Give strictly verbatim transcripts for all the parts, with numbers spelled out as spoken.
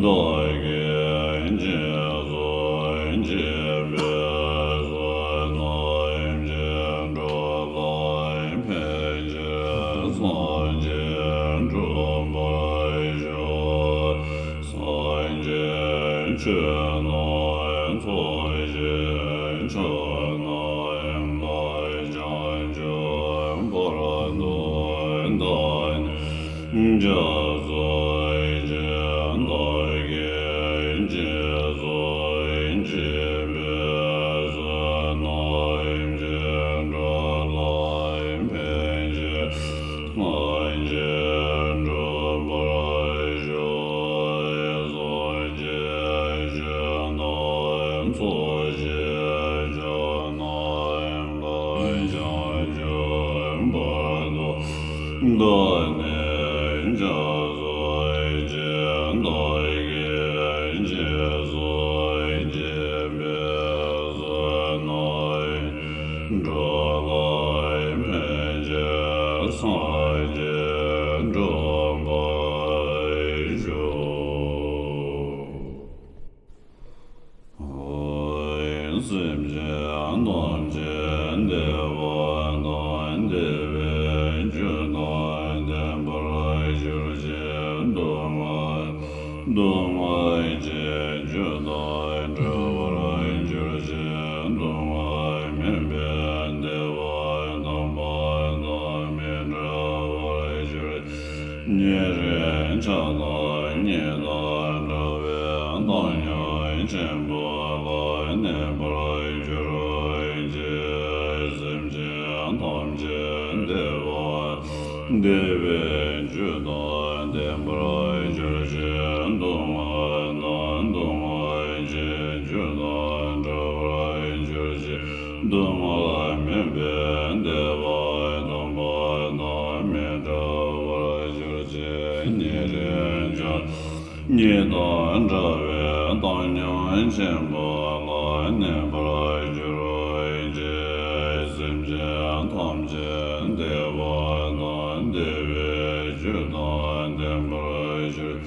བདག་གིས་རྗེས་སུ་སྐྱེས་པའི་བསོད་ནམས་ཀྱིས་འགྲོ་ལ་ཕན་ཕྱིར་སངས་རྒྱས་འགྲུབ་པར་ཤོག། སངས་རྒྱས་ཆོས་རྣམས་ཚོགས་ཀྱི་མཆོག་རྣམས་ལ་བྱང་ཆུབ་བར་དུ་བདག་ནི་སྐྱབས་སུ་མཆི། བདག་གིས་རྗེས་སུ་སྐྱེས་པའི་བསོད་ནམས་ཀྱིས་འགྲོ་ལ་ཕན་ཕྱིར་སངས་རྒྱས་འགྲུབ་པར་ཤོག། སངས་རྒྱས་ཆོས་རྣམས་ཚོགས་ཀྱི་མཆོག་རྣམས་ལ་བྱང་ཆུབ་བར་དུ་བདག་ནི་སྐྱབས་སུ་མཆི། བདག་གིས་རྗེས་སུ་སྐྱེས་པའི་བསོད་ནམས་འགྲོ་ལ་ཕན་ཕྱིར་སངས་རྒྱས་འགྲུབ་པར་ཤོག། སེམས་ཅན་ཐམས་ཅད་བདེ་བ་དང་བདེ་བའི་རྒྱུ་དང་ལྡན་པར་གྱུར་ཅིག། སྡུག་བསྔལ་སྡུག་བསྔལ་གྱི་རྒྱུ་དང་བྲལ་བར་གྱུར་ཅིག། སྡུག་བསྔལ་མེད་པའི་བདེ་བ་དམ་པ་དང་མི་འབྲལ་བར་གྱུར་ཅིག། ཉེ་རིང་ཆགས་སྡང་གཉིས་དང་བྲལ་བའི་བཏང་སྙོམས་ཆེན་པོ་ལ་གནས་པར་གྱུར་ཅིག། སེམས་ཅན་ཐམས་ཅད་བདེ་བ་བདེ་བའི་རྒྱུ་དང་ལྡན་པར་གྱུར་ཅིག། སྡུག་བསྔལ་དང་སྡུག་བསྔལ་གྱི་རྒྱུ་དང་བྲལ་བར་གྱུར་ཅིག། སྡུག་བསྔལ་མེད་པའི་བདེ་བ་དམ་པ་དང་མི་འབྲལ་བར་གྱུར་ཅིག། ཉེ་རིང་ཆགས་སྡང་གཉིས་དང་བྲལ་བའི་བཏང་སྙོམས་ཆེན་པོ་ལ་གནས་པར་གྱུར་ཅིག། སེམས་ཅན་ཐམས་ཅད་བདེ་བ་དང་བདེ་བའི་རྒྱུ་དང་ལྡན་པར་གྱུར།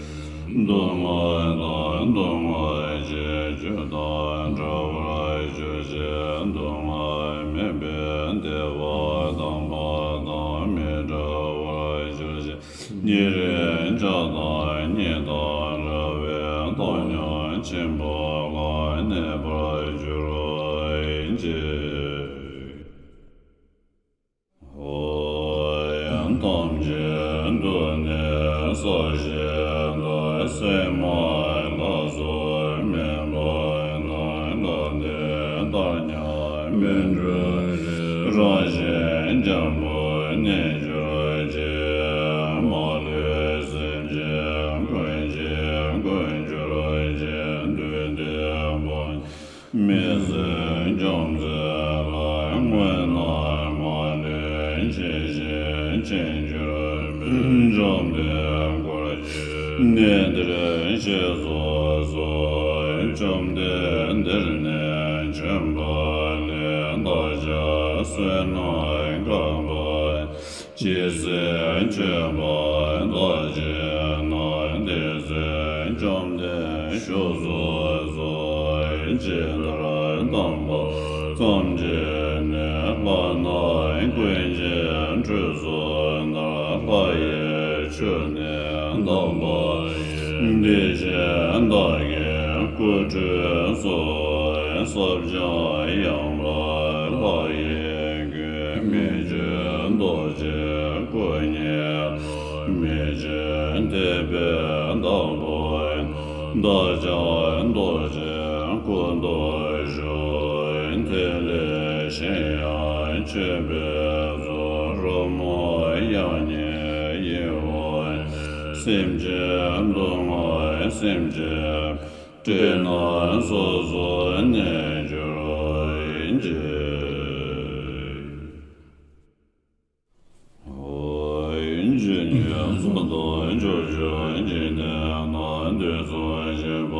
སྡུག་བསྔལ་དང་སྡུག་བསྔལ་གྱི་རྒྱུ་དང་བྲལ་བར་གྱུར་ཅིག། སྡུག་བསྔལ་མེད་པའི་བདེ་བ་དམ་པ་དང་མི་འབྲལ་བར་གྱུར་ཅིག། ཉེ་རིང་ཆགས་སྡང་གཉིས་དང་བྲལ་བའི་བཏང་སྙོམས་ཆེན་པོ་ལ་གནས་པར་གྱུར་ཅིག། ཐམས་ཅད་དུ་ནི་ས་གཞི་དང་། སྲན་མ་ལ་སོགས་མེད་པ་དང་། ལྷ་དེ་ལྟར་མཉམ་མི་འགྲུབ་རང་བཞིན་འཇམ་པོར་གནས་གྱུར་ཅིག། མ་ལུས་སེམས་ཅན་ཀུན་གྱི་མགོན་གྱུར་ཅིང་། བདུད་སྡེ་དཔུང་མི་སྲིད་འཇོམས་མཛད་ལ། དངོས་རྣམས་མ་ལུས་ཇི་བཞིན་མཁྱེན་གྱུར་པའི། བཅོམ་ལྡན་འཁོར་གྱི་གནས་འདིར་གཤེགས་སུ་གསོལ། བཅོམ་ལྡན་འདིར་ནི་བྱོན་པ་ལས། བདག་ཅག་བསོད་ནམས་བསགས་པ་ཇི་སྲིད་མཆོད་པ་དང་བཅས་ན། དེ་ཚེ་བཅོམ་ལྡན་བཞུགས་སུ་གསོལ། ཇི་ལྟར་བསྟན་པ་ཙམ་གྱིས་ནི། ལྷ་རྣམས་ཀུན་གྱི་ཁྲོད་སུ་གནས། ལྷ་ཡི་ཆོས་ནི་དམ་པ་ཡིས། དེ་བཞིན་བདག་གི་སྐུ་ཁྲུས་གསོལ། ས་བཅུང་ཡངས་པ་ལྷ་ཡི་སྐུ། མི་བསྐྱོད་རྡོ་རྗེའི་སྐུ་བརྙེས། མི་ཕྱེད་དད་པས་བདག་བསྐོར། བདག་ཀྱང་རྡོ་རྗེའི་སྐུ་མདོག་བཞུགས། དེ་ལས་གཞན་ཡང་མཆོད་པའི་ཚོགས། རོལ་མོ་དབྱངས་སྙན་ཡིད་འོང་། སེམས་ཅན་སྡུག་བསྔལ་སེམས་ཅན། བཀྲེས་ན་སོ་སོར་གནས་གྱུར་ཅིག། ཇི་སྙེད་གསུམ་མདོ་སྤྱོད་ཕྱུག་འཇིག་རྟེན་ན། དུས་གསུམ་གཤེགས་པ་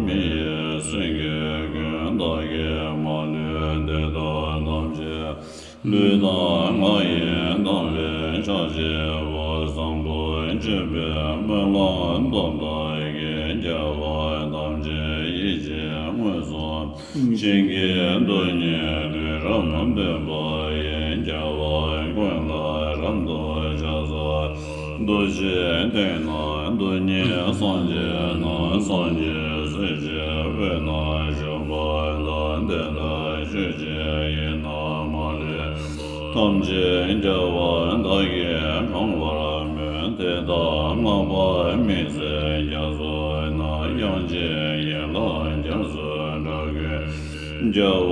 མི་ཡི་སེང་གེ་ཀུན། བདག་གིས་མ་ལུས་འདི་དག་ཐམས་ཅད། ལུས་དང་ངག་ཡིད་དམ་པའི་ཕྱག་བགྱིའོ། བཟང་པོ་སྤྱོད་པའི་སྨོན་ལམ་དམ་དང་ཀུན་ཁྱབ་པ། བྱིན་གྱིས་རྡུལ་སྙེད་དུས་རབ་བསྟན་པ་ཡི། རྒྱལ་བ་ཀུན་ལ་རབ་ཏུ་ཕྱག་འཚལ་ལོ། རྡོ་རྗེ་གདན་ན་རྡུལ་སྙེད་སངས་རྒྱས་རྣམས། སངས་རྒྱས་སྲས་ཀྱི་དབུས་ན་བཞུགས་པ་དང་། དེ་ལྟར་ཆོས་ཀྱི་དབྱིངས་རྣམས་མ་ལུས་པ་ཐམས་ཅད་རྒྱལ་བ་དག་གིས་གང་བར་མོས། དེ་དག་བསྔགས་པ་དམིགས་བརྩེ་རྒྱ་མཚོ་ན། དབྱངས་ཅན་ཡན་ལག་རྒྱ་མཚོའི་སྒྲ་ཀུན། རྒྱལ་བ་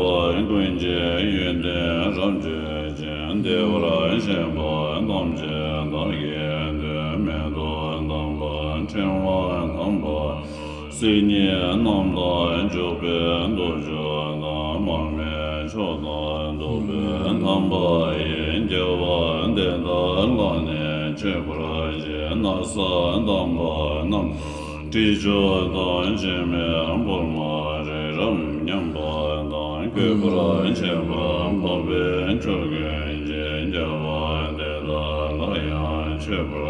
ཀུན་གྱི་ཡོན་ཏན་རབ་བརྗོད་ཅིང་། བདེ་བར་གཤེགས་པ་ཐམས་ཅད་བདག་གིས་བསྟོད། མེ་ཏོག་དམ་པ་ཕྲེང་བ་དམ་པ། སིལ་སྙན་རྣམས་དང་འཇོག་པའི་མདོ་ཆོག་དང་། མར་མེ་མཆོག་དང་བདུག་སྤོས་དམ་པ་ཡིས། རྒྱལ་བ་དེ་དག་ལ་ནི་མཆོད་པར་བགྱི། ན་བཟའ་དམ་པ་རྣམས་དང་། དྲི་མཆོག་དང་། འབྱེད་མེད་ཕུར་མ་རི་རབ་མཉམ་པ་དང་། གུས་པར་མཆོད་པ་འཕགས་པའི་མཆོག་ཀུན་གྱིས། རྒྱལ་བ་དེ་དག་ལ་ཡང་མཆོད་པར།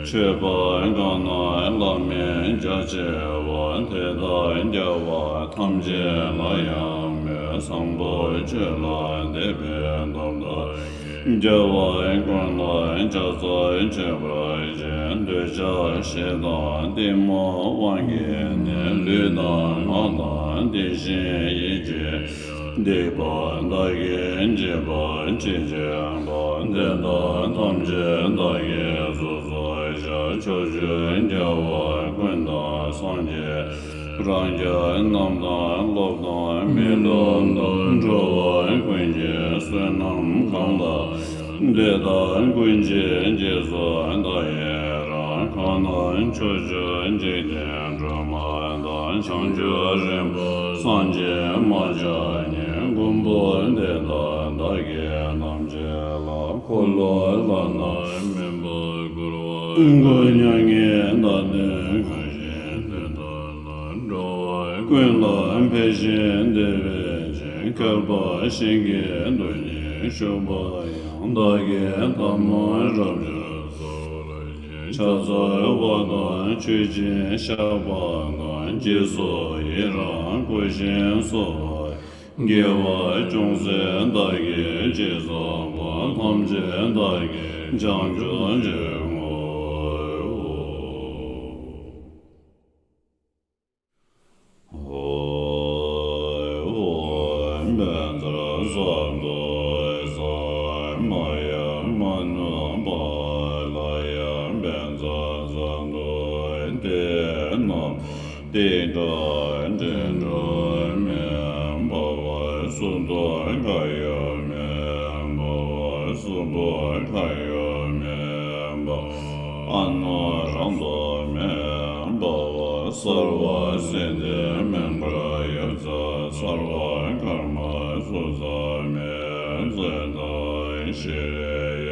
མཆོད་པ་གང་རྣམས་བླ་མེད་རྒྱ་ཆེ་བ། དེ་དག་རྒྱལ་བ་ཐམས་ཅད་ལ་ཡང་མོས། བཟང་པོ་སྤྱོད་ལ་དད་པའི་སྟོབས་དག་རྒྱལ་བ་ཀུན་ལ་ཕྱག་འཚལ་མཆོད་པར་བགྱི། འདོད་ཆགས་ཞེ་སྡང་གཏི་མུག་དབང་གིས་ནི། ལུས་དང་ངག་དང་དེ་བཞིན་ཡིད་ཀྱི། སྡིག་པ་བདག་གིས་བགྱིས་པ་ཅི་མཆིས་པ། དེ་དག་ཐམས་ཅད་བདག་གིས་ཚུགས་སུ་བཞག་ཕྱོགས་བཅུའི་རྒྱལ་བ་ཀུན་དང་སངས་རྒྱས། རང་རྒྱལ་རྣམས་དང་སློབ་དང་མི་སློབ་དང་། འགྲོ་བ་ཀུན་གྱི་བསོད་ནམས་གང་ལགས། དེ་དག་ཀུན་གྱི་རྗེས་སུ་བདག་ཡི་རང་། གང་རྣམས་ཕྱོགས་བཅུའི་འཇིག་རྟེན་སྒྲོན་མ་དང་། བྱང་ཆུབ་རིམ་པ་སངས་རྒྱས་མ་ཆགས་ཉིད། མགོན་པོ་དེ་དག་བདག་གིས་ཐམས་ཅད་ལ། འཁོར་ལོ་བླ་ན་མེད་པ་བསྐོར་བ། མགོན་མྱ་ངན་འདའ་སྟོན་གང་བཞེད་དེ་དག་ལ། འགྲོ་བ་ཀུན་ལ་ཕན་ཞིང་བདེ་བའི་ཕྱིར། བསྐལ་པ་ཞིང་གི་རྡུལ་སྙེད་བཞུགས་པ་ཡང་། བདག་གིས་ཐལ་མོ་རབ་བརྗོད་གསོལ་བར་བགྱི། ཕྱག་འཚལ་བ་དང་མཆོད་ཅིང་བཤགས་པ་དང་། རྗེས་སུ་ཡི་རང་བསྐུལ་ཞིང་གསོལ་བ། དགེ་བ་ཅུང་ཟད་བདག་གིས་ཅི་བསགས་པ། ཐམས་ཅད་བདག་གིས་བྱང་ཆུབ་སྤྱོད་དགོས། ཨོཾ་བཛྲ་སཏྭ་ཛཿ། མ་ཡ་མ་ནུ་པཱ་ལ་ཡ། བཛྲ་ཛ་ཏུ་ཏེ་ན། ཏིཊ་འདྲེན་སྒྲོན་མེ་འབར་བ། གསུར་དུ་ཁ་ཡོད་མེ་འབར་བ། གསུར་དུ་ཁ་ཡོད་མེ་འབར་བ། ཨ་ནུ་རཀྟ་མེ་འབར་བ། སརྦ་སིདྡྷི་མེ་འབར་ཡོ་ཙཱ། སརྦ་ཀརྨ་སུ་ཙ་མེ་ཙོ་ཏ་ཤྲི་ཡ།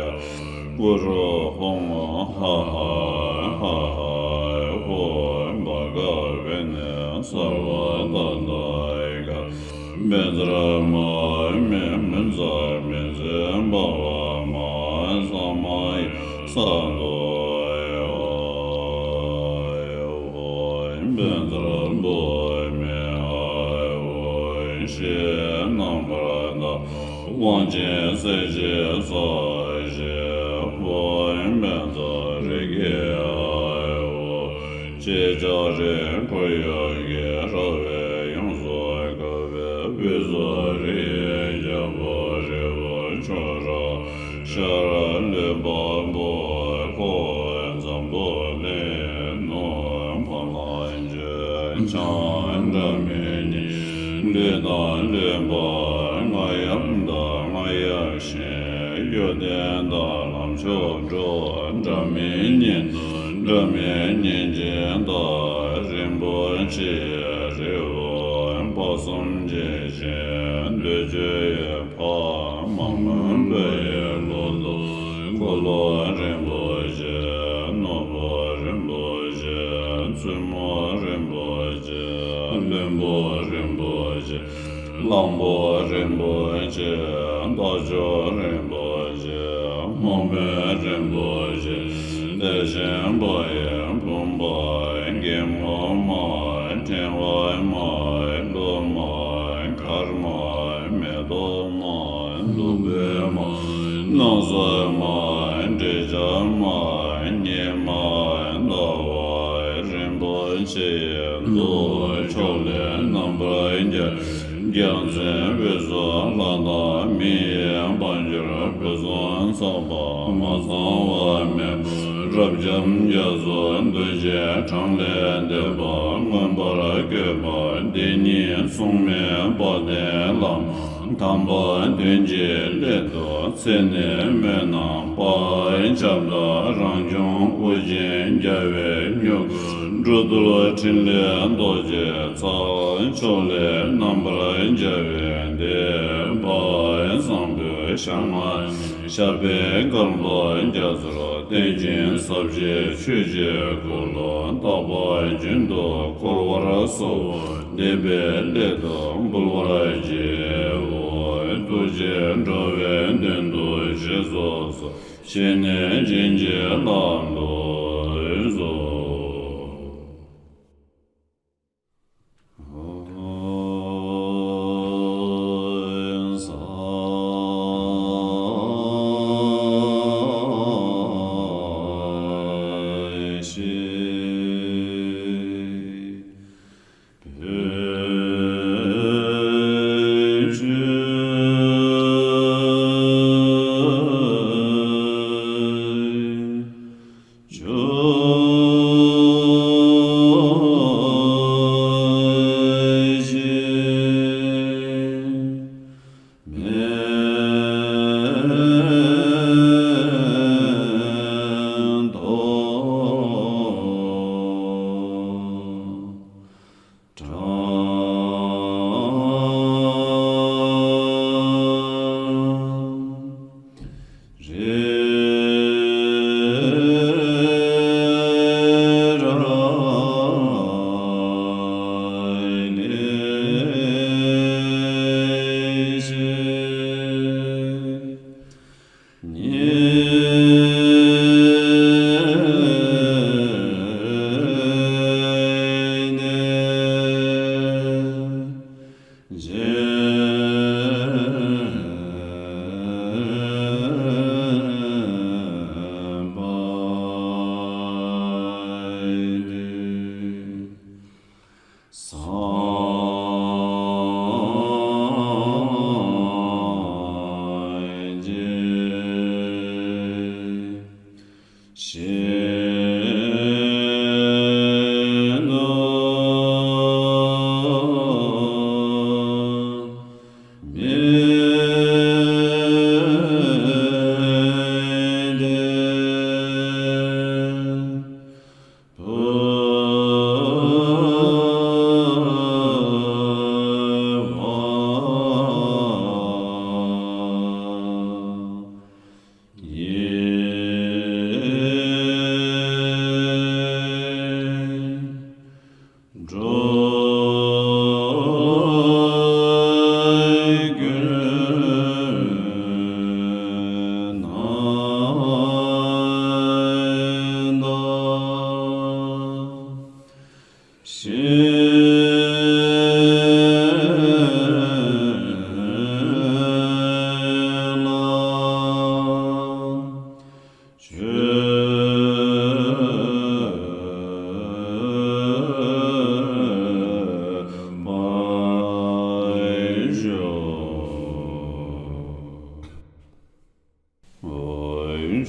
གུ་རུ་ཧཱུྃ་ཧ་ཧ་ཧ་ཧ་ཧཱུྃ། བྷ་ག་བྷེ་ནི་སརྦ་ད་ཐཱ་ག། བཛྲ་མ་མེ་མུཉྩ་མེ་ཛི་བྷ་བ་མ་ས་མ་ཡ་སཱ་ཏོ། ཨོཾ་བཛྲ་བྷཱུ་མེ་ཨཱཿཧཱུྃ། ཞེས་རྣམ་པར་དག་དབང་ཆེན་རྩེ་གཅིག་རྩ་བཞི་ཧཱུྃ། བཛྲ་རེ་ཁེ་ཨཱཿཧཱུྃ། ཞེས་ལྕགས་རིའི་འཁོར་ཡུག་གིས་ར་བས་ཡོངས་སུ་གབ་པའི་དབུས་སུ་རི་ཡི་རྒྱལ་པོ་རི་བོ་ཁྱོད་རང་ཤར། ལུས་འཕགས་པོ་འཁོར་འཛམ་བུ་གླིང་ནོར་བུ་ལ་ཆོས་འཆང་སྒྲ་མི་སྙན། ལུས་དང་ལུས་འཕགས་རྔ་ཡབ་དང་རྔ་ཡབ་གཤིན། གཡོ་ལྡན་དང་ལམ་མཆོག་འགྲོ། སྒྲ་མི་སྙན་དང་སྒྲ་མི་སྙན་ཅན་དག་རིན་པོ་ཆེའི་རི་བོ་དཔག་བསམ་ཇི་བཞིན་འདོད་བཅུག་ཡོད། ཕ་མ་མོན་བུ་ཡི་ལོ་ཏོག་འཁོར་ལོ་རིན་པོ་ཆེ། ནོར་བུ་རིན་པོ་ཆེ། བཙུན་མོ་རིན་པོ་ཆེ། བློན་པོ་རིན་པོ་ཆེ། གླང་པོ་རིན་པོ་ཆེ། རྟ་མཆོག་རིན་པོ་ཆེ། མོ་མེ་རིན་པོ་ཆེ། དེ་བཞིན་བ་ཡི་བུམ་པ། སྒེག་མོ་མ། ཕྲེང་བ་མ། ལོ་མ། མ་འདྲེས་བྱ་མ་ཉེས་མ་ཟླ་བ་རིན་པོ་ཆེ་ཡི་མཚོ་ཕྱོགས་ལས་རྣམ་པར་རྒྱལ་བའི་རྒྱལ་མཚན་དབུས་སུ་ལྷ་དང་མི་ཡི་དཔལ་འབྱོར་ཕུན་སུམ་ཚོགས་པ་མ་ཚང་བ་མེད་པ་རབ་འབྱམས་རྒྱ་མཚོ་རྡོ་རྗེ་འཕྲང་ལས་འདས་པ་མངོན་པར་བཀོད་པ་འདི་ཉིད་སྲུང་མའི་དཔལ་ལྡན་བླ་མ། དམ་པ་དོན་གྱི་སླད་དུ་ཚེ་ནས་སྨོན་ལམ་བག་ཆགས་དང་རང་བྱུང་དབུགས་འབྱིན་རྒྱལ་བའི་མྱུ་གུ་འགྲོ་འདུལ་ཕྲིན་ལས་རྡོ་རྗེ་ཚ་ཕྱོགས་ལས་རྣམ་པར་རྒྱལ་བའི་བདེ་བ་བཟང་པོའི་ཞལ་སྔ་ནས་ཞབས་པད་བསྐལ་པ་རྒྱ་མཚོར་བརྟན་ཅིང་ཟབ་ཞི་ཆོས་ཀྱི་འཁོར་ལོ་རྟག་པ་རྒྱུན་དུ་འཁོར་བར་གསོལ་བ། འདེབས་པའི་སླད་དུ་འབུལ་བར་བགྱིའོ། ཐུགས་རྗེས་འགྲོ་བའི་དོན་དུ་གཞིར་གཟུགས་སུ་བྱས་ནས་བྱིན་གྱིས་བརླབ་ཏུ་གསོལ།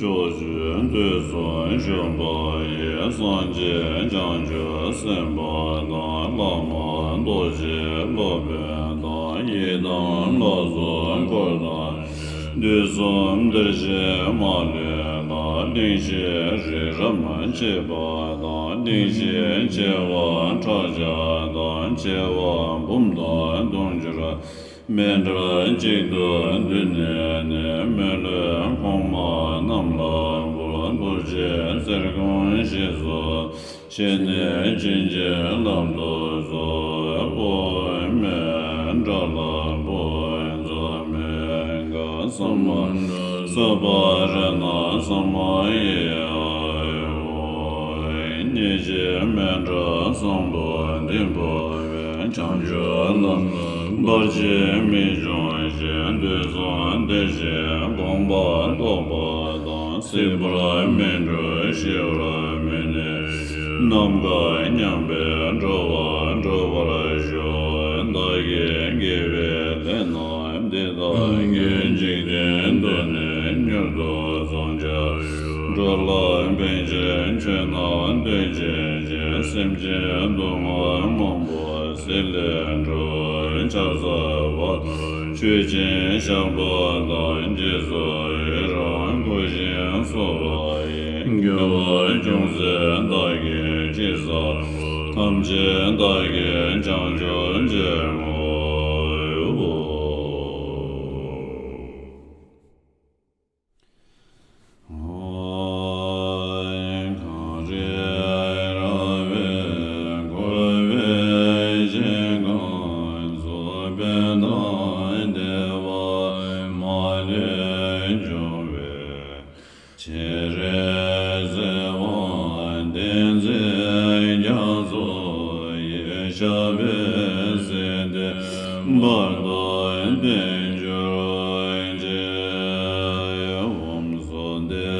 ཕྱོགས་བཅུ་དུས་གསུམ་བཞུགས་པ་ཡི། སངས་རྒྱས་བྱང་ཆུབ་སེམས་དཔའ་དང་། བླ་མ་རྡོ་རྗེ་སློབ་དཔོན་དང་། ཡི་དམ་ལྷ་ཚོགས་འཁོར་དང་བཅས། དུས་གསུམ་བདེར་གཤེགས་མ་ལུས་ལ། གླིང་བཞི་རི་རབ་མཆེད་པ་དང་། གླིང་བཞི་བྱེ་བ་ཕྲག་བརྒྱ་དང་། བྱེ་བ་འབུམ་དང་དུང་ཕྱུར་མཎྜལ་གཅིག་ཏུ་བསྡུས་ནས་ནི། མི་ལུས་གོང་མ་རྣམས་ལ་འབུལ། ཐུགས་རྗེས་ཚེ་གང་ཞིག་སུ་ཞིག་ནས་བྱིན་གྱིས་བརླབ་ཏུ་གསོལ། ཨོཾ་མཎྜལ་པུཥྚ་ས་མ་ན་ས་པ་ར་ཎ་ས་མ་ཡེ། ཨོཾ་ཉེ་བརྒྱའི་མཎྜལ་བཟང་པོ་འདི་འབུལ་བས། བྱང་ཆུབ་ལམ་ལ་བར་ཆད་མི་འབྱུང་ཞིང་། དུས་གསུམ་བདེ་གཤེགས་དགོངས་པ་རྟོགས་པ་ སྲིད་པར་མི་འགྲོ་ཞི་བར་མི་གནས་ཤིང་། ནམ་མཁའ་མཉམ་པའི་འགྲོ་བ་འགྲུབ་པར་ཤོག། བདག་གིས་དགེ་བའི་ལས་རྣམས་འདི་དག་གིས། འཇིག་རྟེན་དུ་ནི་མྱུར་དུ་བསྲུང་བྱར་ཤོག། འགྲོ་ལ་ཕན་ཕྱིར་ཆོས་རྣམས་སྟོན་བྱེད་ཅིང་། སེམས་ཅན་སྡུག་བསྔལ་མང་པོ་སེལ་བའི་གྲོགས། ཕྱག་འཚལ་བ་དང་མཆོད་ཅིང་བཤགས་པ་དང་། རྗེས་སུ་ཡི་རང་བསྐུལ་ཞིང་གསོལ་བ་ཡི། དགེ་བ་ཅུང་ཟད་བདག་གིས་ཅི་བསགས་པ། ཐམས་ཅད་བདག་གིས་བྱང་ཆུབ་སྤྱད་དགོས། གངས་རི་ར་བས་བསྐོར་བའི་ཞིང་ཁམས་སུ། དཔལ་དང་བདེ་བ་མ་ལུས་འབྱུང་བའི་ཕྱིར། བརྩེ་བ་ཏིང་འཛིན་རྒྱ་མཚོ་ཡི། ཞབས་པད་སྲིད་མཐའི་བར་དུ་བརྟན་གྱུར་ཅིག། ཨོཾ་སྭ་སྟི།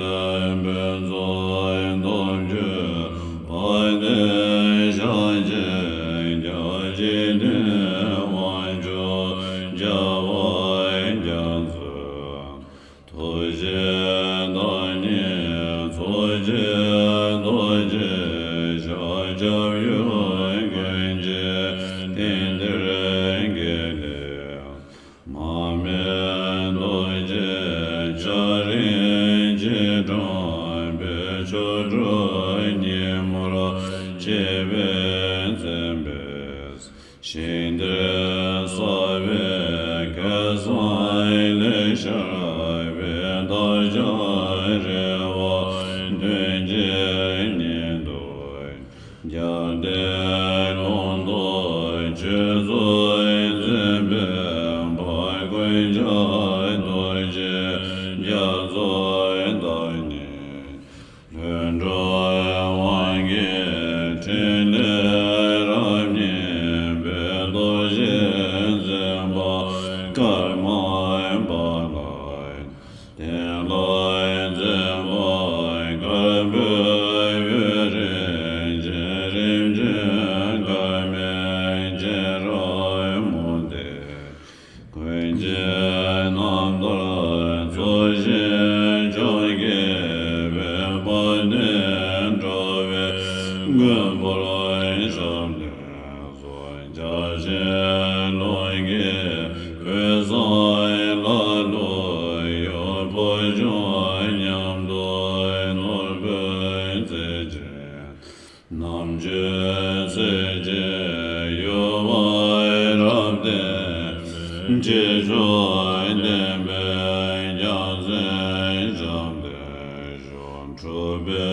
ཕུན་ཚོགས་སྟོབས་བཅུ་པ་དེས། ཞལ་གཅིག་བརྒྱ་བྱིན་གྱིས་དབང་ཕྱུག་རྒྱལ་བ་རྒྱ་མཚོའི། ཐུགས་རྗེའི་བདག་ཉིད་རྫོགས་བྱེད་རྡོ་རྗེ་ཞབས། སྐྱབས་ཡུལ་ཀུན་གྱི་རྟེན་འདིར་བསྐྱེད་དེ། མར་མེ་མདོ་རྒྱུད་འཆད་རིམ་གྱིས་དྲངས་པའི། ཆོ་འཕྲུལ་ཉིན་མོར་བཅས་པའི་མཚན་དཔེས། ཞིང་འདིར་གསལ་བའི་སྐལ་བཟང་ལས། ཤར་བའི་བདག་ཅག་རེ་བ་དོན་གྱི་ཉིད་དུ། རྒྱལ་བསྟན་ཀློང་དུ་ཆོས་ཚུལ་འཛིན་པའི། འཕགས་དཀོན་མཆོག་རྡོ་རྗེ་རྒྱ་མཚོའི་བདག་ཉིད། ལྷུན་གྲུབ་དབང་གི་ཕྲིན་ལས་རབ་བརྙེས་པའི། རྡོ་རྗེ་འཛིན་པ་ཀརྨ་པ་ལ། དེ་ལ་འཛིན་པ་དཀར་པོའི་འོད་རིས་ཀྱི། རིམ་བྱོན་དཀར་མོའི་སྤྱན་རབ་མོ་དེ། ཀུན་གྱི་རྣམ་ཐར་རྫོགས་ཤིང་བྱང་རྒྱས་པའི། དཔལ་ལྡན་འགྲོ་བའི་མགོན་པོར་ཞབས་བརྟན་སོགས། རྒྱ་ཆེན་ཀློང་གི་འོད་བཟང་ལ་བློ་གཡོ། བུ་ཆུང་མཉམ་དུ་ནོར་བུ་རྩེ་གཅིག། རྣམ་དཔྱོད་ཚིག་གཅིག་ཡུ་བ་རབ་བརྟན་པའི། ཁྱེད་མཆོག་བསྟན་པའི་རྒྱལ་མཚན་ཞབས་བརྟན་ཤོག། གྲུབ་པའི་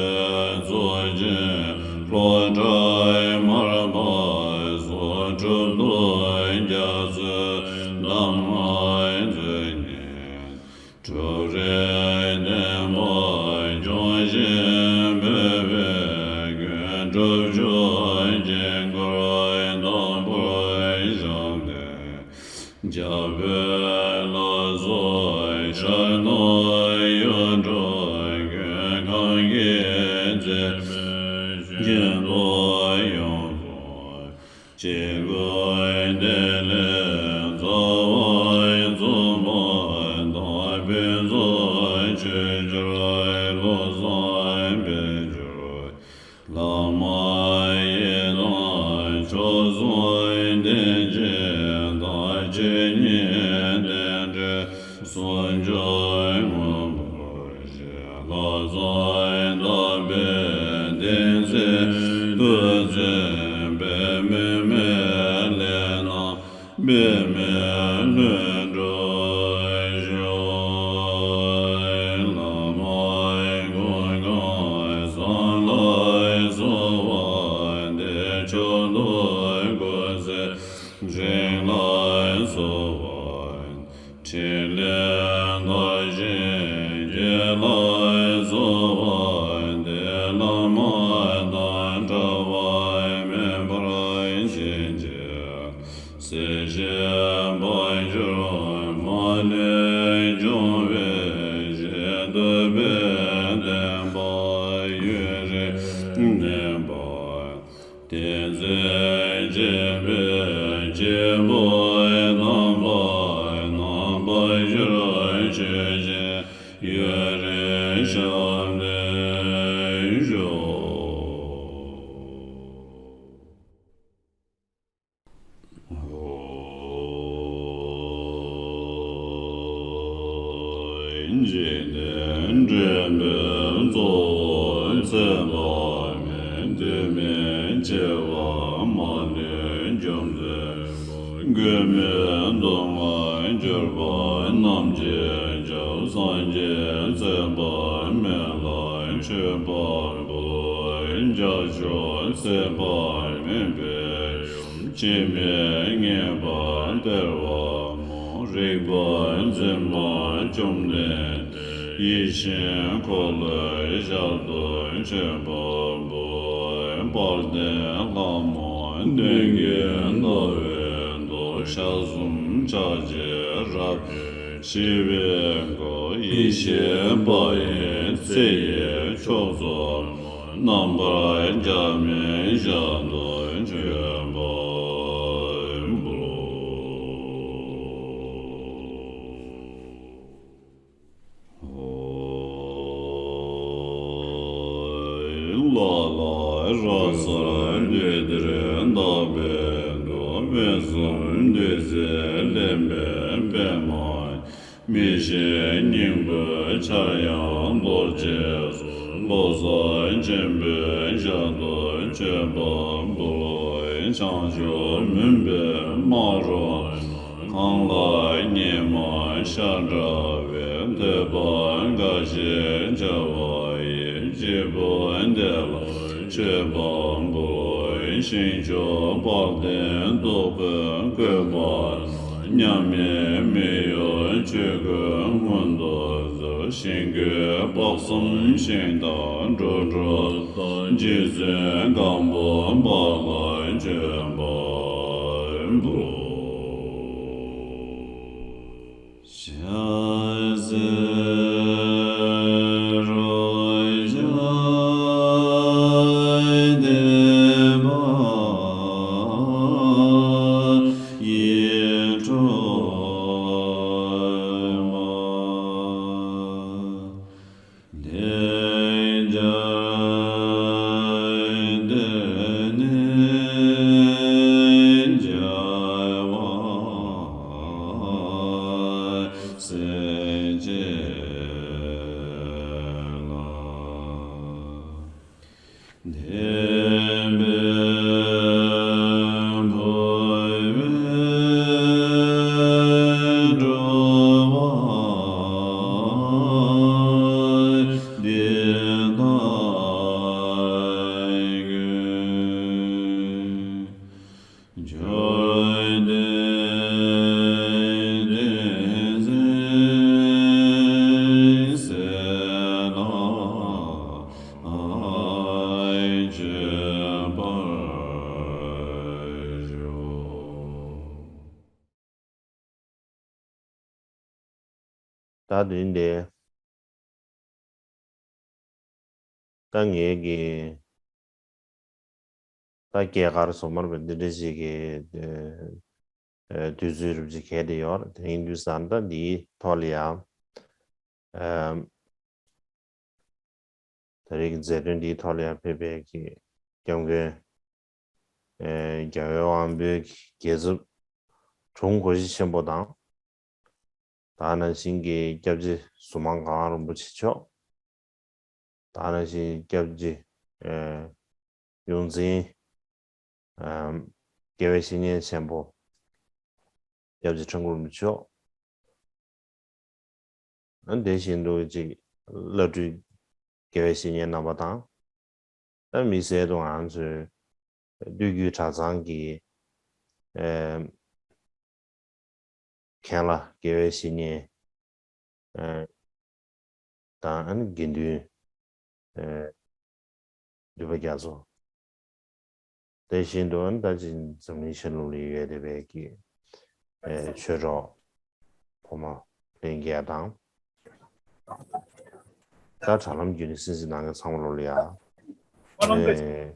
གཙུག་རྒྱན་གློག་ཁྲ་དམར་པོ་སོགས། གྲུབ་ཐོབ་རྒྱ་མཚོའི་གདམས་ངག་མཛོད་བརྙེས། གྲུབ་རིགས་བསྟན་པ་སྐྱོང་ཞིང་སྤེལ་བའི་མགོན། གྲུབ་མཆོག་དཀྱིལ་འཁོར་དམ་པོར་ཞབས་བརྟན། རྒྱ་བོད་ལ་སོགས་ཤར་ནུབ་ཡུལ་གྲུ་ཀུན། གང་གི་རྩེ་མོའི་ཞིང་དུ་ཡོངས་སུ། སྐྱེ་དགུའི་བདེ་ལེགས་རྩ་བ་རྫོགས་པ་དང་། ཕུན་ཚོགས་ཆོས་འབྱོར་བློ་བཟང་དཔལ་འབྱོར། བླ་མ་ཡི་དམ་མཆོག་གསུམ་བདེན་བཞི་དང་། ཆོས་ཉིད་རྟེན་འབྲེལ་ཟུང་འཇུག་མངོན་པར་ཤེས། ལྷག་བསམ་དག་པའི་བདེན་ཚིག་ཏུ་འཛིན་པའི། དམིགས་མེད་ལས་རྣམས་འབད་མེད་ལྷུན་གྲུབ་ཤོག། བླ་མ་ཀུན་དགའ་གསང་ལ་གསོལ་བ་འདེབས། མཆོག་ཏུ་སྐུ་ཚེ་རིང་ལ་གསོལ་བ། ཕྲིན་ལས་མཐར་ཕྱིན་རྒྱས་ལ་གསོལ་བ་འདེབས། བླ་མ་དང་འབྲལ་བ་མེད་པར་བྱིན་གྱིས་བརླབས། སྲིད་ཞིའི་ དེ་ཚེ་སྤྱན་རས་གཟིགས་དམ་པ་རྣམ་པར་ཤེས་པའི་ཆོས་ཀྱི་ཡུལ་ལ་ཞབས་བརྟན་ཤོག། འཇིག་རྟེན་འདྲེན་པའི་གཙོ་བོ་ཚེ་དཔག་མེད། དུས་མིན་འཆི་བ་མ་ལུས་འཇོམས་མཛད། མགོན་མེད་སྡུག་བསྔལ་གྱུར་པ་རྣམས་ཀྱི་ཞབས། སངས་རྒྱས་ཚེ་དཔག་མེད་ལ་མཆོད་པར་འབུལ། རྒྱལ་མཆོག་ཚེ་དཔག་མེད་པའི་ཡུམ། འཆི་མེད་ངེས་པར་སྟེར་བ་མོ། རིག་པ་འཛིན་པ་བཅོམ་ལྡན་འདས། ཡིད་བཞིན་འཁོར་ལོའི་ཞབས་ཏོག་མཆོད་པར་འབུལ། དཔལ་ལྡན་ལྷ་མོ་སྟོན་ཀའི་ཟླ་བའི་མདོག། ཞལ་གསུམ་ཕྱག་བཞི་རབ་བརྐྱང་ཞི་བའི་མགོ། ཡེ་ཤེས་དཔལ་གྱི་ཚེ་ཡི་མཆོག་གཙོ་མོ། རྣམ་པར་འཁྱམས་པའི་ཞབས་ཏོག་མཆོད་པར་འབུལ། ལ་ལ་ར་གསར་འདོད་དེར་བདག་པོས་འདུད། མི་གསུམ་འདུད་རྩིས་ལེན་པའི་པདྨ། མི་ཤེས་སྙིང་པོའི་ཆར་ཡང་གཏོར་བཅས་སོ། བློ་གསལ་ཆེན་པོའི་ཞབས་ཏོག་མཆོད་པར་འབུལ། བྱང་ཆུབ་མུན་པའི་སྨག་རོ་གང་ལ་ཉི་མ་ཤར་འདྲ་བའི། ཐོད་པ་འགའ་ཞིག་འཆར་བ་ཡི། སྤྱི་བོ་དེ་ལ་མཆོད་པར་འབུལ། ཞིང་མཆོག་དཔལ་ལྡན་སྟུག་པོའི་བཀོད་པ་ན། མཉམ་མེད་མི་གཡོ་ཆོས་སྐུ་མངོན་དུ་གསོལ། ཞིང་བཀོད་དཔག་བསམ་ཤིང་རྟ་འགྲོ་དྲུག་དང་། རྗེ་བཙུན་སྒམ་པོ་པ་ལ་མཆོད་པར་འབུལ། ཤ་ཟེར་རོ་ཇ་དེ་བ་ཡི་ཁྲོ་བ། དེ་ཇ་དེ་ནི་ཇ་བ་སེ་ཅེ་ལ། དེ་བས་འཕོ་བའི་འགྲོ་བ་འདི་དག་ཀུན། བཅོམ་ལྡན་འདས་ཀྱིས་ཟས་དང་མཆོད་པར་ཤོག། ད་དུས་འདིར། ད་ངེད་ཀྱི་ད་སྐྱེས་སྐར་སོ་མར་བའི་འདི་འདྲ་ཞིག་གི་ཨ་དུས་ཚོད་རུབ་ཅིག་གལ་ཏེ་ཡོད་དེ་ཡིན་དུས་ཙང་ད་འདིའི་ཐོག་ལ་ཡང་ཨ་ད་རེས་ཀྱི་མཛད་དོན་འདིའི་ཐོག་ལ་ཡང་ཕེབས་པའི་གི་སྐྱབས་མགོན་ཨ་རྒྱལ་བའི་དབང་པོའི་རྒྱལ་ཚབ་དྲུང་སྐུ་བཞི་ཆེན་པོ་དང་། ད་ནང་བཞིན་གྱི་སྐྱབས་རྗེ་ཟུར་མང་གངས་རིན་པོ་ཆེ་མཆོག་ད་ནང་བཞིན་སྐྱབས་རྗེ་ཨ་ཡོངས་འཛིན་ཨ་དགེ་བའི་བཤེས་གཉེན་ཆེན་པོ་སྐྱབས་རྗེ་ཁྲ་འགུ་རིན་པོ་ཆེ་མཆོག་ཨ་དེ་བཞིན་དུ་ཅིག་བླ་སྤྲུལ་དགེ་བའི་བཤེས་གཉེན་རྣམ་པ་དང་། ད་དམིགས་བསལ་དུ་ང་ཚོའི་སྟོད་བརྒྱུད་གྲྭ་ཚང་གི་ཨེ་མཁན་བླ་དགེ་བའི་བཤེས་གཉེན་ཨེ་དང་ཨ་ནི་དགེ་འདུན་ཨེ་འདུས་པ་རྒྱ་མཚོ། དེ་བཞིན་དུ་ཨ་ནི་ད་ཅི་འཛམ་གླིང་ཤར་ནུབ་ལ་ཡོད་བསྡད་པའི་གི་ཨེ་ཆོས་གྲོགས་ཕོ་མོ་ལྷན་རྒྱས་དང་། ད་དྲ་ལམ་བརྒྱུད་ནས་གསན་གཟིགས་གནང་མཁན་ཚང་མ་ལོ་ལ་ཡ། ཨེ་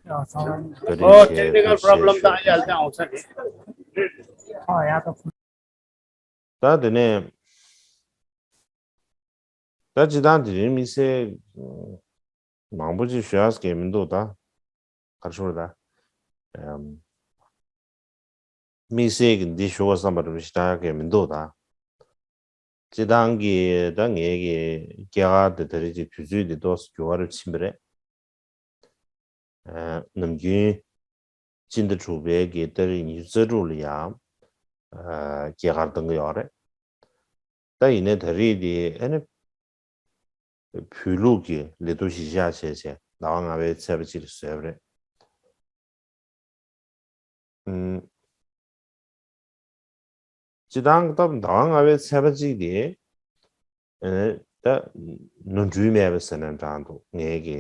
བཀའ་དྲིན་ཆེ། ཐུགས་རྗེ་ཆེ་ཞུ། ད་དེ་ནས་ད་སྤྱིར་བཏང་དེ་རིང་དམིགས་བསལ་མང་པོ་ཅིག་ཞུ་ཡག་གི་མི་འདུག་ད་ག་རེ་ཞུ་དགོས་རེད་ད། ཨམ། དམིགས་བསལ་གྱི་འདི་ཞུ་དགོས་བསམ་པ་རེ་ཞིག་ད་གི་མི་འདུག་ད། སྤྱིར་བཏང་གི་ད་ངའི་གི་སྐྱེས་སྐར་དེ་ད་རེས་ཀྱི་དུས་ཚོད་འདི་ཏོག་ཙམ་འགྱུར་བ་རེ་ཕྱིན་པ་རེད། ཨ། ནམ་རྒྱུན་སྤྱི་ཟླ་དྲུག་པའི་གི་ཏ་རིག་ཉི་ཤུ་རྩ་དྲུག་ལ་ཡང་ཨ། སྐྱེས་སྐར་གཏོང་གི་ཡོད་རེད། ད་ཡིན་ནའི་ད་རེས་དེ་ཨ་ནི་བོད་ལུགས་ཀྱི་ལི་ཐོ་གཞིར་བཞག་བྱས་བྱས་ཟླ་བ་ལྔ་པའི་ཚེས་པ་གཅིག་ལ་བཟོས་པ་རེད། ཨུམ། སྤྱིར་བཏང་སྟབས་ཟླ་བ་ལྔ་པའི་ཚེས་པ་གཅིག་དེ། ཨེ། ད་ནོར་འཁྲུལ་མེད་པ་ཟེར་ན་འདྲ་འདུག་ངས་ཀྱི་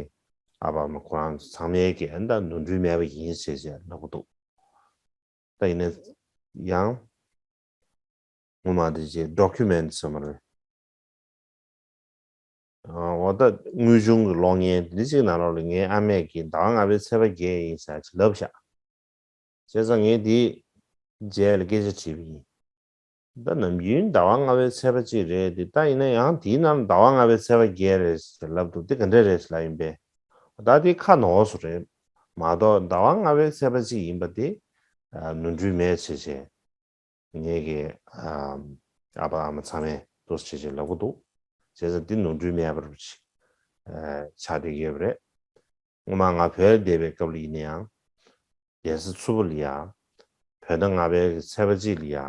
ཨ་ཕ་མ་ཁོ་རང་ཚོ་ཚང་མས་ཀྱི་ཨ་ནི་ད་ནོར་འཁྲུལ་མེད་པ་ཡིན་ཞེས་བྱས་ལབ་ཀྱི་འདུག་ད་ཡིན་ན་ཡང་ངོ་མ་དེ་ཅིག་ཌོ་ཀུ་མེན་ཊི་ཟེར་མ་རེད། འོ་ད་དངོས་བྱུང་གི་གློག་བརྙན་འདི་གཅིག་ནང་ལོགས་ལ་ངའི་ཨ་མས་ཀྱིས་ཟླ་བ་ལྔ་པའི་ཚེས་པ་བརྒྱད་ཡིན་ཟེར་ཅིག་ལབ་ཤག་བྱས་ཙང་ངས་འདི་རྗེས་ལ་སྐད་ཆ་དྲིས་པ་ཡིན། ད་ནམ་རྒྱུན་ཟླ་བ་ལྔ་པའི་ཚེས་པ་གཅིག་རེད་དེ། ད་ཡིན་ན་ཡང་དེའི་ནང་ཟླ་བ་ལྔ་པའི་ཚེས་པ་བརྒྱད་རེད་ཟེར་ལབ་འདུག་དེ་ག་འདྲ་རེད་ཟེར་ལབ་ཡིན་པས། ད་དེ་ཁ་ནོར་སོང་རེད། མ་གཏོགས་ཟླ་བ་ལྔ་པའི་ཚེས་པ་གཅིག་ཡིན་པ་དེ་ནོར་འཁྲུལ་མེད་བྱས་བྱས། ངས་ཀྱི་ཨ་ཨ་ཕ་ཨ་མ་ཚང་མས་ཏོག་ཙམ་བྱས་བྱས་ལབ་ཀྱི་འདུག་བྱས་ཙང་འདི་ནོར་འཁྲུལ་མེད་པར་ཆགས་བསྡད་ཡོད་པ་རེད། སྔོན་མ་ང་བོད་ལ་བསྡད་པའི་སྐབས་ལ་ཡིན་ན་ཡང་། གདན་ས་ཆུ་བོ་ལ་ཡ། བོད་ཟླ་ལྔ་པའི་ཚེས་པ་གཅིག་ལ་ཡ།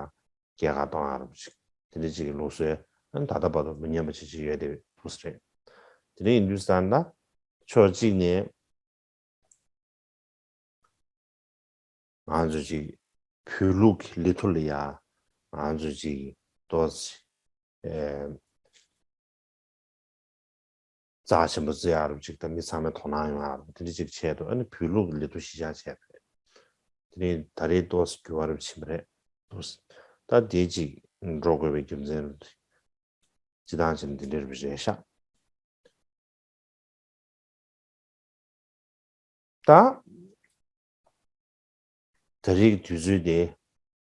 སྐྱེས་སྐར་གཏོང་ཡག་རུ་ཅིག་དེ་འདྲ་ཅིག་གི་ལུགས་སྲོལ་ད་ལྟ་བར་དུ་མི་ཉམས་པ་བྱེད་ཀྱི་ཡོད་བསྡད་པའི་ལུགས་སྲོལ་རེད། དེ་འདྲ་ཡིན་དུས་ཙང་ད་ཕྱོགས་གཅིག་ནས། ང་ཚོ་ཅིག་བོད་ལུགས་ཀྱི་ལི་ཐོ་ལ་ཡ་ང་ཚོ་ཅིག་ཏོག་ཙམ་ཨེ་རྩ་ཆེན་པོ་བརྩི་ཡག་རུ་ཅིག་དང་མི་ཚང་མས་དོ་སྣང་ཡོང་ཡག་རུ་དེ་འདྲ་ཅིག་ཆེད་དུ་ཨ་ནི་བོད་ལུགས་ཀྱི་ལི་ཐོ་གཞིར་བཞག་བྱས་པ་རེད། དེ་ནས་ད་རེས་ཏོག་ཙམ་འགྱུར་བ་རུ་ཕྱིན་པ་རེད། ད་དེ་ཅིག་འགྲོ་དགོས་པའི་རྒྱུ་མཚན་རུ་སྤྱིར་བཏང་བྱས་ན་འདི་འདྲ་རེད་ཤག་ད། ད་རེས་ཀྱི་དུས་ཚོད་དེ་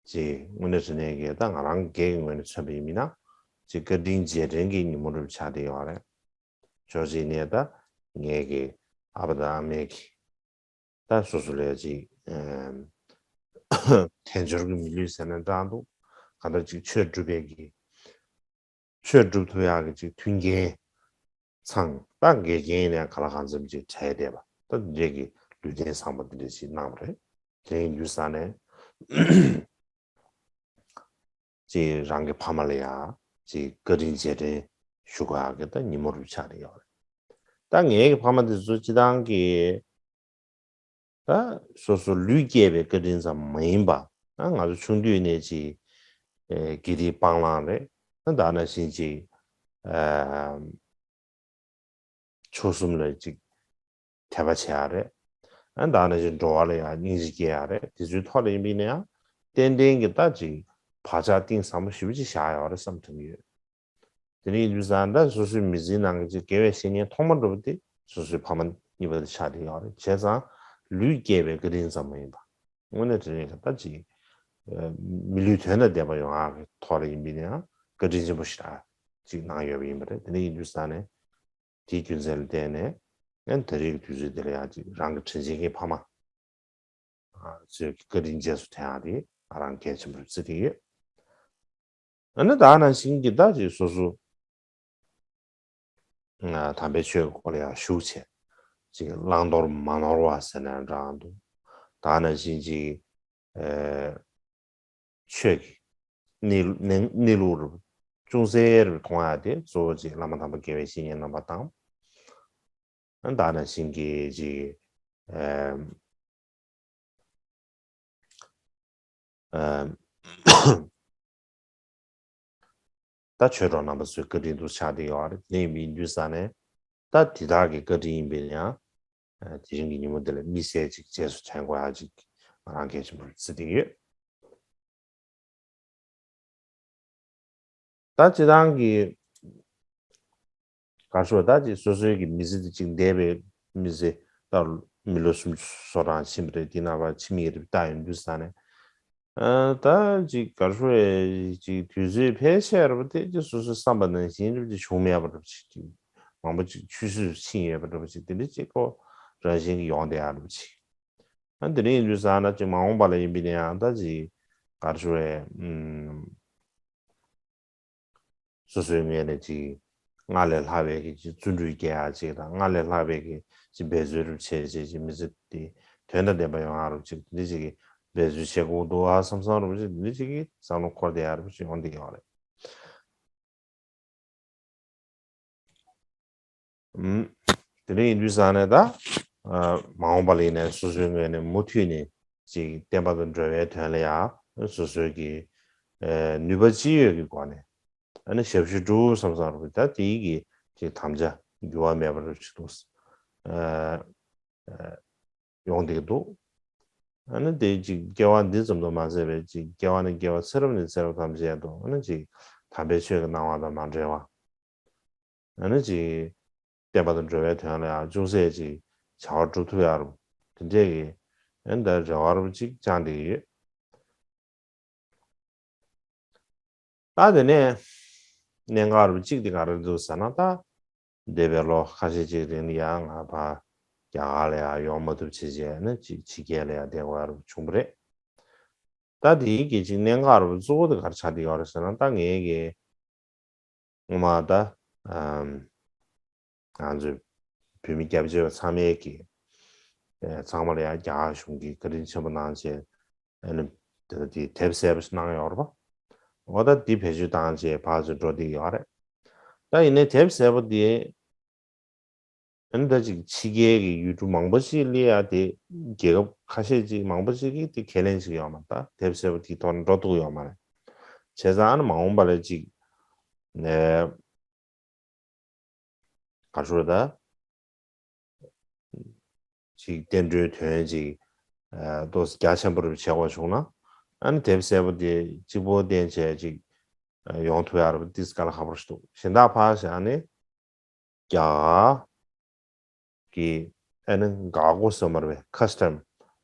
ཅིག་དངོས་གནས་དྲང་གནས་ཀྱི་ད་ང་རང་སྒེར་གྱི་ངོས་ནས་མཚོན་པ་ཡིན་ན་ཅིག་བཀའ་དྲིན་རྗེས་དྲན་གྱི་ཉིན་མོ་རུ་ཆགས་བསྡད་ཡོད་རེད། ཕྱོགས་གཅིག་ནས་ད་ངས་ཀྱི་ཨ་ཕ་དང་ཨ་མས་ཀྱི་ད་སོ་སོ་ལ་ཅིག་ཨེམ། དལ་འབྱོར་གྱི་མི་ལུས་ཟེར་ན་འདྲ་འདུག་གང་ལྟར་ཅིག་ཆོས་སྒྲུབ་པའི་གི་ཆོས་སྒྲུབ་ཐུབ་ཡག་གི་ཅིག་མཐུན་རྐྱེན་ཚང་ད་འགལ་རྐྱེན་ཡིན་ན་གང་ལ་གང་འཚམ་ཅིག་བྲལ་བསྡད་པ་ད་འདི་འདྲས་ཀྱི་ལུས་རྟེན་བཟང་པོ་འདི་འདྲས་ཅིག་གནང་བ་རེད། དེ་ཡིན་དུས་ཙང་ནས་ཅིག་རང་གི་ཕ་མ་ལ་ཡང་ཅིག་བཀའ་དྲིན་རྗེས་དྲན་ཞུ་དགོས་ཡག་གི་ད་ཉིན་མོ་རུ་ཆགས་བསྡད་ཡོད་རེད། ད་ངའི་གི་ཕ་མ་དེ་ཚོ་སྤྱིར་བཏང་གི་ད་སོ་སོ་ལུས་སྐྱེས་པའི་བཀའ་དྲིན་ཙམ་མ་ཡིན་པ། ད་ང་ཚོ་ཆུང་དུས་ནས་ཅིག་ཨེ་དགེ་སྡིག་སྤང་བླང་རེད། ད་ད་ནང་བཞིན་ཅིག་ཨ་མཆོག་གསུམ་ལ་ཅིག་དད་པ་བྱེད་ཡག་རེད། ཨ་ད་ནང་བཞིན་འགྲོ་བ་ལ་ཡང་སྙིང་རྗེ་སྐྱེ་ཡག་རེད། དེ་ཚོའི་ཐོག་ལ་ཡིན་པ་ཡིན་ན་ཡང་ཏན་ཏན་གྱི་ད་ཅིག་བག་ཆགས་གཏིང་ཟབ་པོ་ཞེ་པོ་ཅིག་བཞག་ཡོད་རེད་བསམ་དྲན་གྱི་ཡོད། དེ་ནས་ཡིན་དུས་ཙང་ད་སོ་སོའི་མི་ཚེའི་ནང་གི་ཅིག་དགེ་བའི་བཤེས་གཉེན་ཐོག་མ་འགྲོ་བ་དེ་སོ་སོའི་ཕ་མ་གཉིས་པ་དེ་ཆགས་བསྡད་ཡོད་རེད། བྱས་ཙང་ལུས་སྐྱེས་པའི་བཀའ་དྲིན་ཙམ་མ་ཡིན་པ། དངོས་གནས་དྲང་གནས་ཀྱི་ད་ཅིག་ཨ་མི་ལུས་དོན་དང་ལྡན་པ་ཡོང་ཡག་གི་ཐོག་ལ་ཡིན་པ་ཡིན་ན་ཡང་བཀའ་དྲིན་ཆེན་པོ་ཞེ་དྲག་ཅིག་གནང་ཡོད་པ་ཡིན་པ་རེད། དེ་འདྲ་ཡིན་དུས་ཙང་ནས་དེའི་རྒྱུ་མཚན་ལ་བརྟེན་ནས་ཨ་ད་རེས་ཀྱི་དུས་ཚོད་འདི་ལ་ཡང་ཅིག་རང་གི་དྲིན་ཆེན་གྱི་ཕ་མ་ཚོའི་བཀའ་དྲིན་རྗེས་སུ་དྲན་ཡག་དེ་ང་རང་གལ་ཆེན་པོ་རེད་བརྩི་གི་ཡོད། ཨ་ནི་ད་ནང་བཞིན་གྱི་ད་ཅིག་སོ་སོ་དམ་པའི་ཆོས་ཀྱི་སྐོར་ལ་ཡང་ཞུགས་བྱས་ཅིག་བླང་དོར་མ་ནོར་བ་ཟེར་ན་འདྲ་འདུག་ད་ནང་བཞིན་ཅིག་ཨེ་ཆོས་ཀྱི་གནས་གནས་གནས་ལུགས་རུ་ཅུང་ཟད་རུ་མཐོང་ཡག་དེ་གཙོ་བོ་ཅིག་བླ་མ་དམ་པ་དགེ་བའི་བཤེས་གཉེན་རྣམ་པ་དང་། ད་ནང་བཞིན་གྱི་ཅིག་ཨེ་ཨེ་ད་ཆོས་གྲོགས་རྣམ་པ་ཚོའི་བཀའ་དྲིན་དུ་ཆགས་བསྡད་ཡོད་རེད། དེ་ཡིན་པའི་དུས་ཙང་ནས་ད་དེ་དག་གི་བཀའ་དྲིན་ཡིན་པས་ཡང་དེ་རིང་གི་ཉིན་མོ་འདི་ལ་དམིགས་བསལ་ཅིག་རྗེས་སུ་དྲན་དགོས་ཡག་ཅིག་ང་རང་གལ་ཆེན་པོ་རེད་བརྩི་བསྡད་ཡོད། ད་སྤྱིར་བཏང་གི་ག་རེ་ཞུ་བ་ད་ཅིག་སོ་སོའི་གི་མི་ཚེ་འདི་ཅིག་འདས་པའི་མི་ཚེ་ད་ མི་ལོ་སུམ་ཅུ་སོ་གྲངས་ཕྱིན་པ་རེད། འདི་ནང་ཕར་ཕྱིན་ཡོད་རེད་ལྟ་ཡོང་དུས་ཙང་ནས། ཨ་ད་ཅིག་ག་རེ་ཞུ་རེད། ཅིག་དུས་ཚོད་ཕལ་ཆེར་བ་དེ་ཅིག་སོ་སོའི་བསམ་པ་ནང་བཞིན་རེད་ཅིག་བྱུང་མེད་པ་འདྲ་པོ་ཅིག་ཅིག་མང་པོ་ཅིག་ཆུད་ཟོས་སུ་ཕྱིན་ཡོད་པ་འདྲ་པོ་ཅིག་དེ་འདྲ་ཅིག་ཁོ་རང་བཞིན་གྱིས་ཡོང་བསྡད་ཡག་འདྲ་པོ་ཅིག་ཨ་དེ་འདྲ་ཡིན་དུས་ཙང་ན་ཅིག་མ་འོངས་པ་ལ་ཡིན་པ་ཡིན་ན་ཡང་ད་ཅིག་ག་རེ་ཞུ་རེད། ཨུམ། སོ་སོའི་ངོས་ནས་ཅིག་སྔར་ལས་ལྷག་པའི་གི་ཅིག་བརྩོན་འགྲུས་རྒྱག་ཡག་ཅིག་དང་སྔར་ལས་ལྷག་པའི་གི་ཅིག་འབད་རྩོལ་རུ་བྱས་བྱས་ཅིག་མི་ཚེ་འདི་དོན་དང་ལྡན་པ་ཡོང་ཡག་རུ་ཅིག་འདི་ཅིག་གི་འབད་རྩོལ་བྱེད་དགོས་འདུག་ཨ་བསམ་བསམ་རུ་ཅིག་འདི་ཅིག་གི་བསམ་བློ་འཁོར་བསྡད་ཡག་རུ་ཅིག་ཡོང་བསྡད་ཡོད་རེད། ཨུམ། དེ་འདྲ་ཡིན་དུས་ཙང་ནས་ད། ཨ་མ་འོངས་པ་ལ་ཡིན་ནའི་སོ་སོའི་ངོས་ནས་མུ་མཐུད་ནས་ཅིག་བསྟན་པ་དང་འགྲོ་བའི་དོན་ལ་ཡང་སོ་སོའི་གི་ཨ་ནུས་པ་ཅི་ཡོད་ཀྱི་སྒོ་ནས་ཨ་ནི་ཞབས་ཞུ་སྒྲུབ་བསམ་བསམ་རུ་ད་དེའི་གི་ཅིག་དམ་བཅའ་འགྱུར་བ་མེད་པར་ཅིག་ཏུ་ཨ་ཨ་ཡོང་བསྡད་འདུག་ཨ་ནི་དེ་ཅིག་སྐྱེ་བ་འདི་ཙམ་དུ་མ་ཟད་པའི་ཅིག་སྐྱེ་བ་ནས་སྐྱེ་བ་ཚེ་རབས་ནས་ཚེ་རབས་ཐམས་ཅད་དུ་ཨ་ནི་ཅིག་དམ་པའི་ཆོས་ཀྱི་སྣང་བ་དང་མ་བྲལ་བ། ཨ་ནི་ཅིག་བསྟན་པ་དང་འགྲོ་བའི་དོན་ལ་ཡང་ཅུང་ཟད་ཅིག་བྱ་བ་སྒྲུབ་ཐུབ་ཡག་རུ་དེ་འདྲས་ཀྱི་ཨ་ནི་ད་རེ་བ་རུ་ཅིག་བཅངས་བསྡད་ཡོད། ད་དེ་ནས་གནད་འགག་རུ་གཅིག་དེ་ག་རེ་འདུག་ཟེར་ན། ད་འདས་པའི་ལོ་ཁ་ཤས་ཅིག་རིང་ལ་ཡང་ང་ཕར་རྒྱ་གར་ལ་ཡང་ཡོང་མ་ཐུབ་བྱས་བྱས་ནས་ཅིག་ཕྱི་རྒྱལ་ལ་ཡང་བསྡད་དགོས་ཡག་རུ་བྱུང་བ་རེད། ད་དེའི་གི་ཅིག་གནད་འགག་རུ་གཙོ་བོ་དེ་ག་རེ་ཆགས་བསྡད་ཡོད་རེད་ཟེར་ན། ད་ངའི་གི་སྔོན་མ་ད་ཨམ་ང་ཚོའི་བོད་མི་སྐྱབས་བཅོལ་བ་ཚང་མའི་གི་ཨེ་ཚང་མ་ལ་ཡང་རྒྱ་གར་གཞུང་གིས་བཀའ་དྲིན་ཆེན་པོ་གནང་བྱས། ཨ་ནི་དེ་ལ་དེ་དེབ་གསལ་པོ་ཞིག་གནང་ཡོད་རེད་པ། འོ་ད་འདི་བེད་སྤྱོད་བཏང་བྱས་ཕར་ཚུར་འགྲོ་བསྡད་ཡོད་རེད། ད་ཡིན་ནའི་དེབ་གསལ་པོ་དེ་ཨ་ནི་ད་ཅིག་ཕྱི་རྒྱལ་གྱི་ཡུལ་གྲུ་མང་པོ་ཞིག་ལ་ཡང་དེ་རྒྱལ་ཁབ་ཁ་ཤས་ཅིག་མང་པོ་ཞིག་གིས་དེ་ཁས་ལེན་བྱེད་ཀྱི་ཡོད་མ་རེད། ད་དེབ་གསལ་པོ་དེའི་ཐོག་ནས་འགྲོ་ཐུབ་ཀྱི་ཡོད་མ་རེད། བྱས་ཙང་ཨ་ནི་མ་འོངས་པ་ལ་ཅིག་ནས་ག་རེ་ཞུ་དགོས་རེད། ད་ཅིག་བསྟན་འགྲོའི་དོན་ཅིག་ཨ་ཏོག་ཙམ་རྒྱ་ཆེན་པོ་རུ་བྱེད་དགོས་བྱུང་ན། ཨ་ནི་དེབ་གསལ་པོ་དེ་གཅིག་པོ་བསྟན་བྱས་ཅིག་ཨ་ཡོང་ཐུབ་ཡག་རེད་པ། ཏིས་དཀའ་ལས་ཁག་པོ་ཞིག་འདུག་གཞན་དག་ཕར་བཞག་ནས་རྒྱ་གར་གྱི་ཨ་ནི་འགག་སྒོ་ཟེར་མ་རེད་པས། ཁ་སི་ཊམ་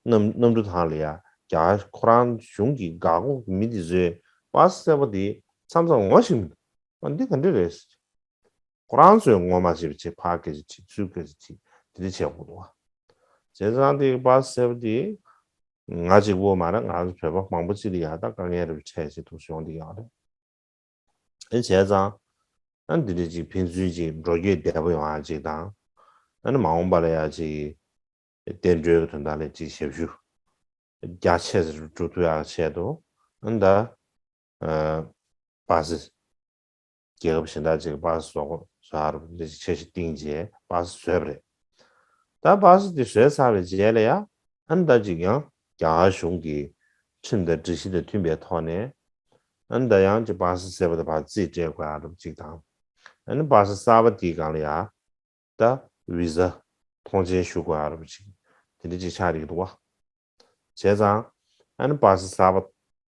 གནམ་གནམ་གྲུ་ཐང་ལ་ཡ་རྒྱ་གར་ཁོ་རང་གཞུང་གི་འགག་སྒོ་གི་མི་དེ་ཚོས་པ་སེ་གསལ་པོ་དེ་མཚམས་མཚམས་ངོ་ཤེས་མི་འདུག་ཨ་འདི་ག་འདྲ་རེད། ཁོ་རང་ཚོས་ངོ་མ་ཤེས་པ་བྱས་ཕར་སྐད་ཆ་དྲིས་ཚུར་སྐད་ཆ་དྲིས་དེ་འདྲ་བྱེད་དགོས་འདུག་བ། བྱས་ཙང་དེ་པ་སེ་གསལ་པོ་དེ་ང་གཅིག་པོ་མ་རེད། ང་ཚོ་བོད་པ་མང་པོ་ཅིག་ལ་ཡ་ད་དཀའ་ངལ་རེ་འཕྲད་བྱེད་ཐུབ་སོང་འདི་ཡག་རེད། ཨེ་བྱས་ཙང་ཨ་འདི་འདྲ་ཅིག་ཕན་ཚུན་ཅིག་འགྲོ་སྐྱོད་བདེ་པོ་ཡོང་ཡ་ཅིག་དང་། ཨ་ནི་མ་འོངས་པ་ལ་ཡ་ཅིག་བསྟན་འགྲོའི་དོན་དག་ལ་ཅིག་ཞབས་ཞུ་རྒྱ་ཆེ་ཙམ་སྒྲུབ་ཐུབ་ཡག་ཆེད་དུ་ཨ་ནི་ད་ཨ་པ་སེ་རྒྱལ་ཁབ་གཞན་དག་ཅིག་གི་པ་སེ་བཟོ་དགོས་བཟོ་ཡག་རུ་འདི་ཅིག་འཆར་གཞི་བཏིང་རྗེས་པ་སེ་བཟོས་པ་རེད། ད་པ་སེ་དེ་བཟོས་ཚར་བའི་རྗེས་ལ་ཡ་ཨ་ནི་ད་ཅིག་ཡང་རྒྱ་གར་གཞུང་གི་ཁྲིམས་དང་སྒྲིག་གཞི་དང་མཐུན་པའི་ཐོག་ནས་ཨ་ནི་ད་ཡང་ཅིག་པ་སེ་གསལ་པོ་དེ་ཕར་རྩིས་སྤྲད་དགོས་ཡག་རུ་ཅིག་དང་། ཨ་ནི་པ་སེ་གསར་པ་དེའི་སྒང་ལ་ཡ་ད་བི་ཟ་ཐོངས་མཆན་ཞུ་དགོས་ཡག་རུ་ཅིག་དེ་འདྲ་ཅིག་ཆགས་བསྡད་ཀྱི་འདུག་བ། བྱས་ཙང་ཨ་ནི་པ་སེ་གསར་པ་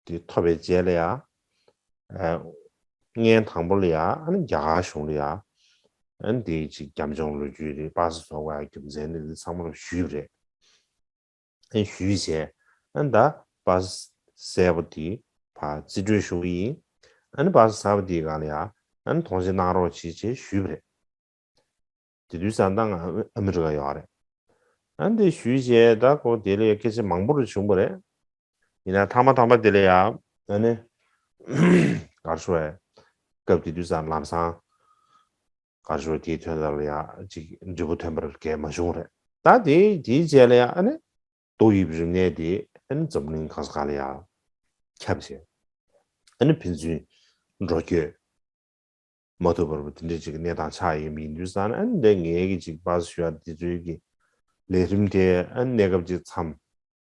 དེ་ཐོབ་པའི་རྗེས་ལ་ཡ་ཨ་སྔོན་དང་པོ་ལ་ཡ་ཨ་ནི་རྒྱ་གར་གཞུང་ལ་ཡ་ཨ་ནི་དེའི་ཅིག་རྒྱབ་ལྗོངས་ལོ་རྒྱུས་རེད། པ་སེ་བཟོ་དགོས་ཡག་རྒྱུ་མཚན་ནི་འདི་ཚང་མ་ལ་ཞུས་པ་རེད། ཨ་ནི་ཞུས་བྱས་ཨ་ནི་ད་པ་སེ་གསལ་པོ་དེ་ཕར་རྩིས་སྤྲོད་ཞུ་གི་ཡིན། ཨ་ནི་པ་སེ་གསར་པ་དེའི་སྒང་ལ་ཡ་ཨ་ནི་ཐོངས་མཆན་གནང་རོགས་གྱིས་ཅེས་ཞུས་པ་རེད། དེ་དུས་ཙང་ད་ང་ཨ་མི་རི་ཀ་ཡོད་རེད། ཨ་འདི་ཞུས་བྱས་ད་ཁོ་དེ་ལ་སྐད་ཆ་མང་པོ་རུ་བྱུང་བ་རེད། ཡིན་ན་ཐ་མ་ཐ་མ་དེ་ལ་ཡ་ཨ་ནི་ག་རེ་ཞུ་དགོས་རེད། སྐབས་དེ་དུས་ཙང་ལམ་སང་ག་རེ་ཞུ་དགོས་རེད། དེའི་དོན་དག་ལ་ཡ་ཅིག་འབྲས་བུ་ཐོན་པ་རེད་གས་མ་བྱུང་རེད། ད་དེ་དེའི་རྗེས་ལ་ཡ་ཨ་ནི་ཏོག་དབྱིབས་རིམས་ནད་དེ་ཨ་ནི་འཛམ་གླིང་གང་ས་གང་ལ་ཡ་ཁྱབ་བྱས། ཨ་ནི་ཕན་ཚུན་འགྲོ་སྐྱོད་མ་ཐུབ་པར་དེ་འདྲའི་ཅིག་གནས་སྟངས་ཆགས་ཡོད་པ་ཡིན་དུས་ཙང་ཨ་ནི་འདི་ངེད་ཀྱི་ཅིག་པ་སེ་ཞུ་ཡག་དེ་ཚོའི་གི་ལས་རིམ་དེ་ཨ་ནི་གནས་སྐབས་ཅིག་མཚམས་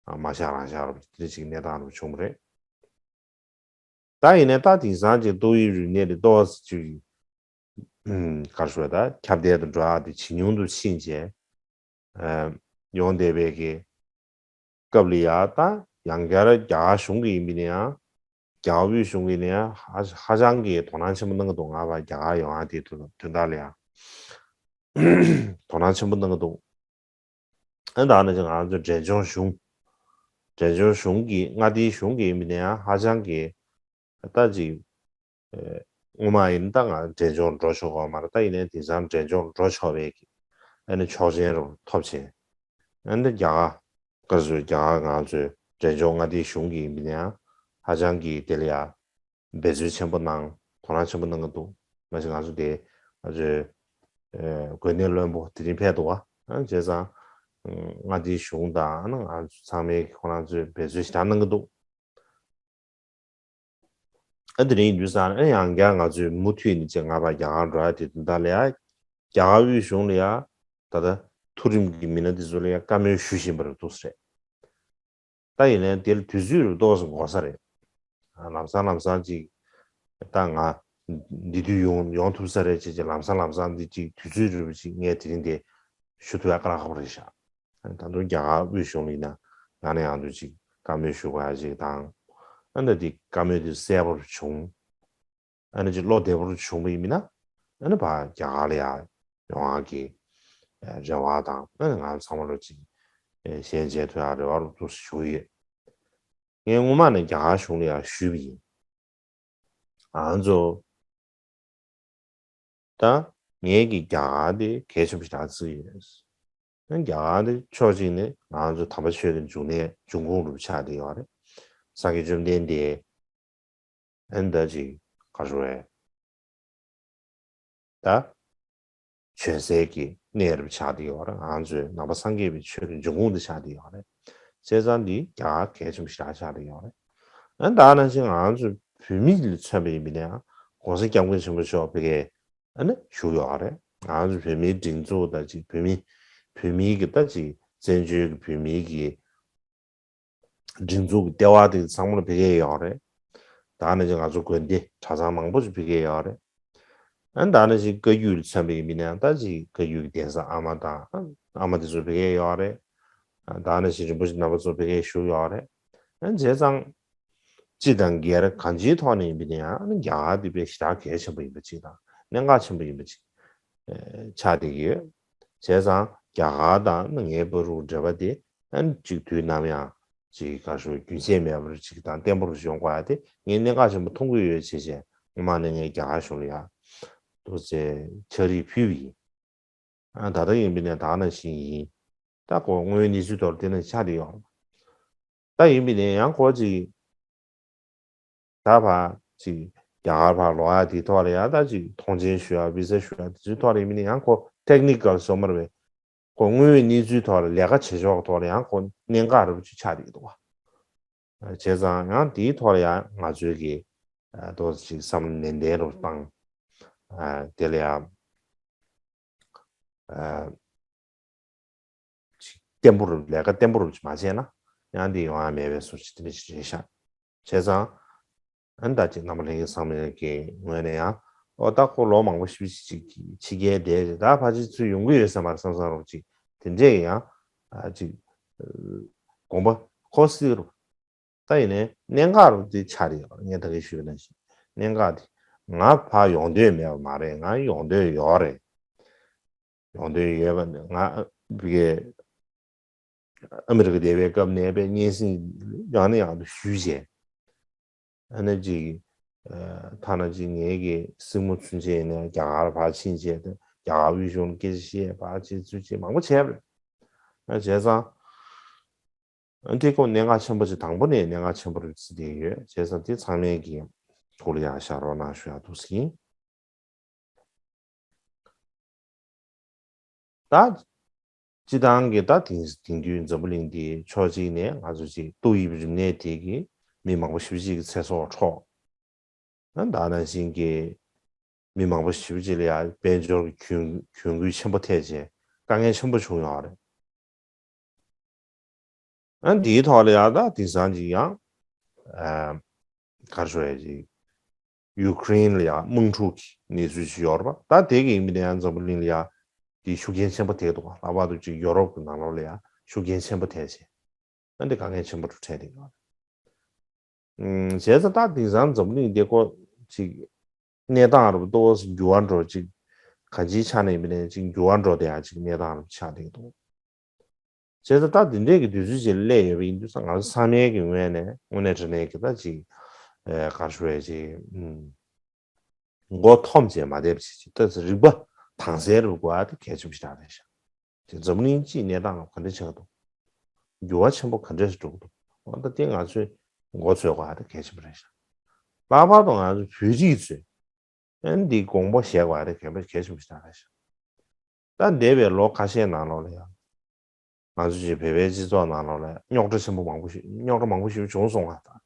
མ་བཞག་རང་བཞག་རུ་དེ་འདྲའི་ཅིག་གནས་སྟངས་རུ་བྱུང་བ་རེད། ད་ཡིན་ནའི་ད་དེང་སང་ཅིག་ཏོག་དབྱིབས་རིམས་ནད་དེ་ཏོག་ཙམ་ཅིག་ཨུམ་ག་རེ་ཞུ་དགོས་རེད། ད་ཁྱབ་གདལ་དུ་འགྲོ་ཡག་དེ་ཇེ་ཉུང་དུ་ཕྱིན་བྱས་ཨ་ཡོང་བསྡད་པའི་གི་སྐབས་ལ་ཡ་ད་ཡང་བསྐྱར་རྒྱ་གར་གཞུང་གི་ཡིན་པ་ཡིན་ན་ཡང་རྒྱ་གར་དབུས་གཞུང་གི་ཡིན་ན་ཡང་ཧ་ཧ་ཅང་གི་དོ་སྣང་ཆེན་པོ་གནང་གི་འདུག་ང་ཕར་རྒྱ་གར་ཡོང་ཡག་དེའི་དོན་དག་ལ་ཡ་དོ་སྣང་ཆེན་པོ་གནང་གི་འདུག་ཨ་ད་ནི་ང་ཚོ་འབྲས་ལྗོངས་གཞུང་། འབྲས་ལྗོངས་གཞུང་གི་མངའ་སྡེའི་གཞུང་གི་མི་སྣ་ཡང་ཧ་ཅང་གི་ད་ཅིག་ཨེ། སྔོན་མ་ཡིན་ད་ང་འབྲས་ལྗོངས་འགྲོ་ཆོག་གི་མ་རེད། ད་ཡིན་ནའི་དེང་སང་འབྲས་ལྗོངས་འགྲོ་ཆོག་པའི་གི་ཨ་ནི་ཆོག་མཆན་རུ་ཐོབ་ཆེན། ཨ་ནི་རྒྱ་གར་སྐབས་སུ་རྒྱ་གར་ང་ཚོའི་འབྲས་ལྗོངས་མངའ་སྡེའི་གཞུང་གི་མི་སྣ་ཡང་ཧ་ཅང་གི་དེ་ལ་ཡ་འབད་རྩོལ་ཆེན་པོ་གནང་། དོ་སྣང་ཆེན་པོ་གནང་གི་འདུག་མ་གཞི་ང་ཚོ་དེ་ང་ཚོའི་ཨེ། དགོན་གནས་བློན་པོ་དེ་རིང་ཕེབས་འདུག་བ། ཨ་བྱས་ཙང་མངའ་སྡེའི་གཞུང་དང་ང་ཚོ་ཚང་མས་ཁོ་རང་ཚོས་འབད་རྩོལ་ཞེ་དྲག་གནང་གི་འདུག་ཨ་དེ་རིང་ཡིན་དུས་ཙང་ཨ་ཡང་བསྐྱར་ང་ཚོས་མུ་མཐུད་ནས་ཅིག་ང་ཕར་རྒྱ་གར་འགྲོ་ཡ་དེ་དོན་དག་ལ་ཡ། རྒྱ་གར་དབུས་གཞུང་ལ་ཡ་ད་ལྟ་མཐོ་རིམ་གྱི་མི་སྣ་དེ་ཚོ་ལ་ཡ་བཀའ་མོལ་ཞུ་བཞིན་པ་རེད་འདུག་ས་རེད། ད་ཡིན་ནའི་དེ་ལ་དུས་ཚོད་རུ་ཏོག་ཙམ་འགོར་ས་རེད། ལམ་སང་ལམ་སང་ཅིག་ད་ང་འདི་དུས་ཡོང་ཡོང་ཐུབ་ས་རེད་ཅེས་ཅིག་ལམ་སང་ལམ་སང་འདི་ཅིག་དུས་ཚོད་རུ་ཅིག་ངས་དེ་རིང་དེ་ཞུ་ཐུབ་ཡ་དཀའ་ལས་ཁག་པོ་རེད་ཤག་ད་དུང་རྒྱ་གར་དབུས་གཞུང་ལ་ཡིན་ན་ཡང་ནས་ཡང་དུ་ཅིག་བཀའ་མོལ་ཞུ་དགོས་ཡ་ཅིག་དང་། ཨ་ནི་འདི་བཀའ་མོལ་དེ་གསལ་པོར་བྱུང་། ཨ་ནི་ཅིག་བློ་བདེ་པོར་བྱུང་བ་ཡིན་མིན་ན། ཨ་ནི་ཕར་རྒྱ་གར་ལ་ཡ་ཡོང་ཡག་གི་རེ་བ་དང་། ཨ་ནི་ང་ཚང་མ་ལོ་ཅིག་ཞལ་མཇལ་ཐུབ་ཡག་རེ་བ་རུ་ཏོག་ཙམ་ཞུ་གི་ཡོད། ངས་སྔོན་མ་ནས་རྒྱ་གར་གཞུང་ལ་ཡ་ཞུས་པ་ཡིན། ང་ཚོ་ད་ངས་ཀྱི་རྒྱ་གར་དེ་གལ་ཆེན་པོ་ཞིག་ད་བརྩི་ཡོད། ཨ་ནི་རྒྱ་གར་དེ་ཕྱོགས་གཅིག་ནས་ང་ཚོ་དམ་པ་ཆོས་ཀྱི་འབྱུང་གནས་འབྱུང་ཁུངས་རུ་ཆགས་བསྡད་ཡོད་རེད། སངས་རྒྱས་བཅོམ་ལྡན་འདས། ཨ་ནི་ད་ཅིག་ག་རེ་ཟེར་དགོས་རེད། ད་བྱོན་སའི་གི་གནས་རུ་ཆགས་བསྡད་ཡོད་རེད། ང་ཚོའི་ནང་པ་སངས་རྒྱས་པའི་ཆོས་ཀྱི་འབྱུང་ཁུངས་དེ་ཆགས་བསྡད་ཡོད་རེད། བྱས་ཙང་འདི་རྒྱ་གར་གལ་ཆེན་པོ་ཞེ་དྲག་ཆགས་བསྡད་ཡོད་རེད། ཨ་ནི་ད་ནང་བཞིན་ང་ཚོ་བོད་མི་ལ་མཚོན་པ་ཡིན་པ་ཡིན་ན་ཡང་༸གོང་ས་༸སྐྱབས་མགོན་ཆེན་པོ་མཆོག་ཕ་གིར་ཨ་ནི་བཞུགས་ཡོད་རེད། ང་ཚོ་བོད་མིའི་སྒྲིག་འཛུགས་དང་ཅིག་བོད་མི་བོད་མིའི་གི་ད་ཅིག་བཙན་བྱོལ་གྱི་བོད་མིའི་གི་སྒྲིག་འཛུགས་ཀྱི་ལྟེ་བ་དེ་ཚང་མ་ལ་ཕ་གིར་ཡོད་རེད། ད་ནི་ཅིག་ང་ཚོ་དགོན་སྡེ་གྲྭ་ཚང་མང་པོ་ཅིག་ཕ་གིར་ཡོད་རེད། ཨ་ད་ནི་ཅིག་བཀའ་བརྒྱུད་ལ་མཚོན་པ་ཡིན་པ་ཡིན་ན་ད་ཅིག་བཀའ་བརྒྱུད་ཀྱི་གདན་ས་ཨ་མ་དང་ཨ་མ་དེ་ཚོ་ཕ་གིར་ཡོད་རེད། ཨ་ད་ནི་ཅིག་རིན་པོ་ཆེ་རྣམ་པ་ཚོ་ཕ་གིར་བཞུགས་ཡོད་རེད། ཨ་བྱས་ཙང་སྤྱི་དང་སྒེར་གང་ཅིའི་ཐོག་ནས་ཡིན་པ་ཡིན་ན་ཡང་ཨ་ནི་རྒྱ་གར་དེ་དཔེ་ཞེ་དྲག་གལ་ཆེན་པོ་ཡིན་པ་ཅིག་དང་གནད་འགག་ཆེན་པོ་ཡིན་པ་ཅིག་ཆགས་བསྡད་ཀྱི་ཡོད། བྱས་ཙང་རྒྱ་གར་དང་ཨ་ནི་ངའི་བར་དུ་འབྲེལ་བ་དེ་ཨ་ནི་ཅིག་དུས་ནམ་ཡང་ཅིག་ག་ཞུ་རྒྱུན་ཆད་མེད་པར་ཅིག་དང་བརྟན་པོར་ཡོང་དགོས་ཡ་དེ་ངས་གནད་འགག་ཆེན་པོ་མཐོང་གི་ཡོད། བྱས་བྱས་སྔོན་མ་ནས་ངས་རྒྱ་གར་གཞུང་ལ་ཡ་ཏོག་ཙམ་ཕྱག་བྲིས་ཕུལ་བ་ཡིན། ཨ་ད་ལྟ་ཡིན་པ་ཡིན་ན་ད་ག་ནང་བཞིན་ཡིན། ད་ཁོ་དངོས་ཡོད་གནས་ཚུལ་ཐོག་ལ་དེ་ནང་ཆགས་བསྡད་ཡོད། ད་ཡིན་པ་ཡིན་ན་ཡང་ཁོ་ཅིག་ད་ཕར་ཅིག་རྒྱ་གར་ཕར་ལོག་ཡ་དེའི་ཐོག་ལ་ཡ་ད་ཅིག་ཐོངས་མཆན་ཞུ་ཡ་བི་ས་ཞུ་ཡ་དེ་ཚོའི་ཐོག་ལ་ཡིན་པ་ཡིན་ན་ཡང་ཁོ་ཊེག་ནི་ཀལ་བཟོ་མ་རེད་པས། ཁོ་དངོས་ཡོད་གནས་ཚུལ་ཐོག་ལ་ལས་ཀ་བྱེད་ཕྱོགས་ཐོག་ལ་ཡང་ཁོ་གནད་འགག་རེད་པ་ཅིག་ཆགས་བསྡད་ཀྱི་འདུག་བ། བྱས་ཙང་ཡང་དེའི་ཐོག་ལ་ཡང་ང་ཚོས་ཀྱི་ཏོག་ཙམ་ཅིག་བསམ་བློ་ནན་ཏན་རུ་བཏང་། དེ་ལ་ཡང་ཅིག་བརྟན་པོ་རུ་ལས་ཀ་བརྟན་པོ་རུ་ཅིག་མ་བྱས་ན་ཡང་དེ་ཡོང་ཡ་མེད་པའི་བཟོ་ཅིག་དེ་འདྲ་ཞིག་རེད་ཤག་བྱས་ཙང་ཨ་ནི་ད་ཅིག་རྣམ་པ་ལྷན་རྒྱས་ཚང་མའི་གི་ངོས་ནས་ཡང་ཨོ་ད་ཁོ་ལོ་མང་པོ་ཞིག་ཅིག་ཕྱི་རྒྱལ་བསྡད་རེད། ད་ཕལ་ཆེར་ཚུར་ཡོང་གི་ཡོད་ས་མ་རེད་བསམ་བསམ་རོགས་ཅིག་དེ་འདྲས་ཀྱི་ཡང་ཅིག་དགོངས་པ་འཁོར་སྲིད་རུ། ད་ཡིན་ནའི་གནད་འགག་རུ་དེ་ཆགས་རེད། ངས་ད་གིན་ཞུས་པ་ནང་བཞིན་གནད་འགག་དེ་ང་ཕར་ཡོང་འདོད་མེད་པ་མ་རེད། ང་ཡོང་འདོད་ཡོད་རེད། ཡོང་འདོད་ཡོད་པ་ནི་ང་བི་གའི་ཨ་མི་རི་ཀ་བསྡད་པའི་སྐབས་ནས་པའི་སྙན་སེང་ཡང་ནས་ཡང་དུ་ཞུས་བྱས། ཨ་ནི་ཅིག་ཐ་ན་ཅིག་ངའི་གི་སྲིང་མོ་ཚུན་ཆད་ནས་རྒྱ་གར་ཕར་ཕྱིན་བྱས་ཏེ་རྒྱ་གར་དབུས་གཞུང་ལ་སྐད་ཆ་བཤད་ཕར་བྱེད་ཚུར་བྱེད་མང་པོ་བྱས་པ་རེད། ཨ་བྱས་ཙང་། འདི་ཁོ་གནད་འགག་ཆེན་པོ་ཅིག་དང་པོ་ནས་གནད་འགག་ཆེན་པོ་རེད་བརྩི་བསྡད་ཡོད། བྱས་ཙང་འདི་ཚང་མས་ཀྱི་ཐུགས་ལ་ཡང་བཞག་རོགས་གནང་ཞུ་ཡག་འདུག་ཟིན། ད་སྤྱི་བཏང་གི་ད་དེང་དེང་དུས་འཛམ་བུ་གླིང་འདི་ཕྱོགས་གཅིག་ནས་ང་ཚོ་ཅིག་ཏོག་དབྱིབས་རིམས་ནད་དེ་གི་མི་མང་པོ་ཞེ་པོ་ཅིག་གི་ཚེ་སྲོག་འཕྲོག་ད་ནང་བཞིན་གྱི་མི་མང་པོ་ཞེ་པོ་ཅིག་ལ་ཡང་དཔལ་འབྱོར་གྱི་གྱོང་གྱོང་གུད་ཆེན་པོ་ཐེབས་བྱས་དཀའ་ངལ་ཆེན་པོ་བྱུང་ཡོད་རེད། ཨ་འདིའི་ཐོག་ལ་ཡང་ད་དེང་སང་ཅིག་ཡང་ཨ་ག་རེ་ཞུ་ཡ་ཅིག་ཡུ་ཀེ་རེན་ལ་ཡང་དམག་འཁྲུག་གི་གནས་ཚུལ་ཅིག་ཡོད་རེད་པ། ད་དེ་གི་ཡིན་མིན་ན་ཡང་འཛམ་བུ་གླིང་ལ་ཡང་དེ་ཤུགས་རྐྱེན་ཆེན་པོ་ཐེབས་འདུག་ལྷག་པར་དུ་ཅིག་ཡོ་རོབ་ཀྱི་ནང་ལོགས་ལ་ཡང་ཤུགས་རྐྱེན་ཆེན་པོ་ཐེབས་བྱས། ཨ་འདི་དཀའ་ངལ་ཆེན་པོ་རུ་འཕྲད་བསྡད་ཡོད་རེད། ཨུམ། བྱས་ཙང་ད་དེང་སང་འཛམ་བུ་གླིང་འདི་ཀོ་ཅིག་གནས་སྟངས་རུ་ཏོག་ཙམ་འགྱུར་བ་འགྲོ་ཅིག་གང་ཅིའི་ཆ་ནས་མིན་ནས་ཅིག་འགྱུར་བ་འགྲོ་བསྡད་ཡ་ཅིག་གནས་སྟངས་རུ་ཆགས་བསྡད་འདུག་བྱས་ཙང་ད་འདི་འདྲས་ཀྱི་དུས་ཚོད་ཅིག་སླེབས་ཡོད་པ་ཡིན་དུས་ཙང་ང་ཚོ་ཚང་མའི་གི་ངོས་ནས་དངོས་གནས་དྲང་གནས་ཀྱི་ད་ཅིག་ཨེ་ག་རེ་ཞུ་དགོས་རེད། ཅིག་ཨུམ། མགོ་འཐོམས་བྱས་མ་བསྡད་པ་ཅིག་ཅིག་ད་རིག་པ་དྭངས་གསལ་རུ་དགོས་པ་དེ་གལ་ཆེན་པོ་ཞིག་རེད་ཤག་དེ་འཛམ་གླིང་སྤྱིའི་གནས་སྟངས་ལ་ག་འདྲ་ཆགས་འདུག་འགྱུར་བ་ཆེན་པོ་ག་འདྲས་སུ་འགྲོ་གི་འདུག་འོ་ད་དེ་ང་ཚོས་མགོ་ཚོས་དགོས་པ་དེ་གལ་ཆེན་པོ་རེད་ཤག་ལྷག་པར་དུ་ང་ཚོ་བོད་རིགས་ཚོས་ཨ་ནི་འདི་དགོངས་པ་བཞེས་དགོས་པ་དེ་གལ་པོ་གལ་ཆེན་པོ་ཞིག་རེད་ཤག་ད་འདས་པའི་ལོ་ཁ་ཤས་ནང་ལོགས་ལ་ཡང་ང་ཚོ་ཅིག་བོད་པའི་སྤྱི་ཚོགས་ནང་ལོགས་ལ་རྙོག་དྲ་ཆེན་པོ་མང་པོ་ཞིག་རྙོག་དྲ་མང་པོ་ཞིག་བྱུང་སོང་བ་དང་།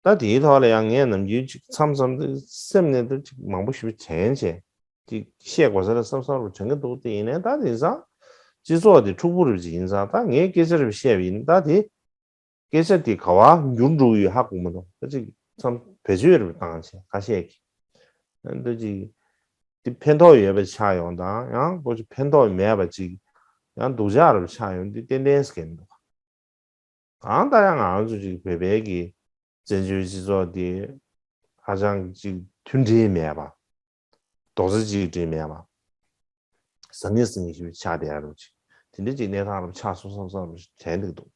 ད་དེའི་ཐོག་ལ་ཡང་ངས་ནམ་རྒྱུན་ཅིག་མཚམས་མཚམས་དུ་སེམས་ནས་དུ་ཅིག་མང་པོ་ཞིག་དྲན་བྱས་ཅིག་བཤད་དགོས་ས་རེད་བསམ་བསམ་རུ་དྲན་གྱི་འདུག་དེ་ཡིན་ནའི་ད་དེང་སང་སྤྱི་ཚོགས་དེ་འཁྲུག་པོ་རུ་ཅིག་ཡིན་ཙང་ད་ངས་སྐད་ཆ་རུ་བཤད་པ་ཡིན་ད་དེ་སྐད་ཆ་དེ་ག་བ་འགྱུར་འགྲོ་གི་ཡོད་ཧ་གོ་མི་འདུག་ད་ཅིག་མཚམས་བེད་སྤྱོད་རུ་བཏང་བྱས་ཁ་ཤས་ཀྱིས་ད་ཅིག་དེ་ཕན་ཐོགས་ཡོད་པ་ཆགས་ཡོང་དང་ཡང་ཁོ་ཅིག་ཕན་ཐོགས་མེད་པ་ཅིག་ཡང་སྡུག་ཅག་རུ་ཆགས་ཡོང་དུས་ཏན་ཏན་སྐད་མི་འདུག་གང་ལྟར་ཡང་ང་ཚོ་ཅིག་བོད་པའི་གི་བཙན་བྱོལ་སྤྱི་ཚོགས་འདི་ཧ་ཅང་ཅིག་མཐུན་སྒྲིལ་མེད་པ། རྡོག་རྩ་གཅིག་སྒྲིལ་མེད་པ། ཟང་ངེ་ཟིང་ངེ་ཞིག་ཆགས་བསྡད་ཡ་རུ་ཅིག་དེ་འདྲ་ཅིག་གནས་སྟངས་རུ་ཆགས་སོང་བསམ་བསམ་རུ་དྲན་འདུག་འདུག་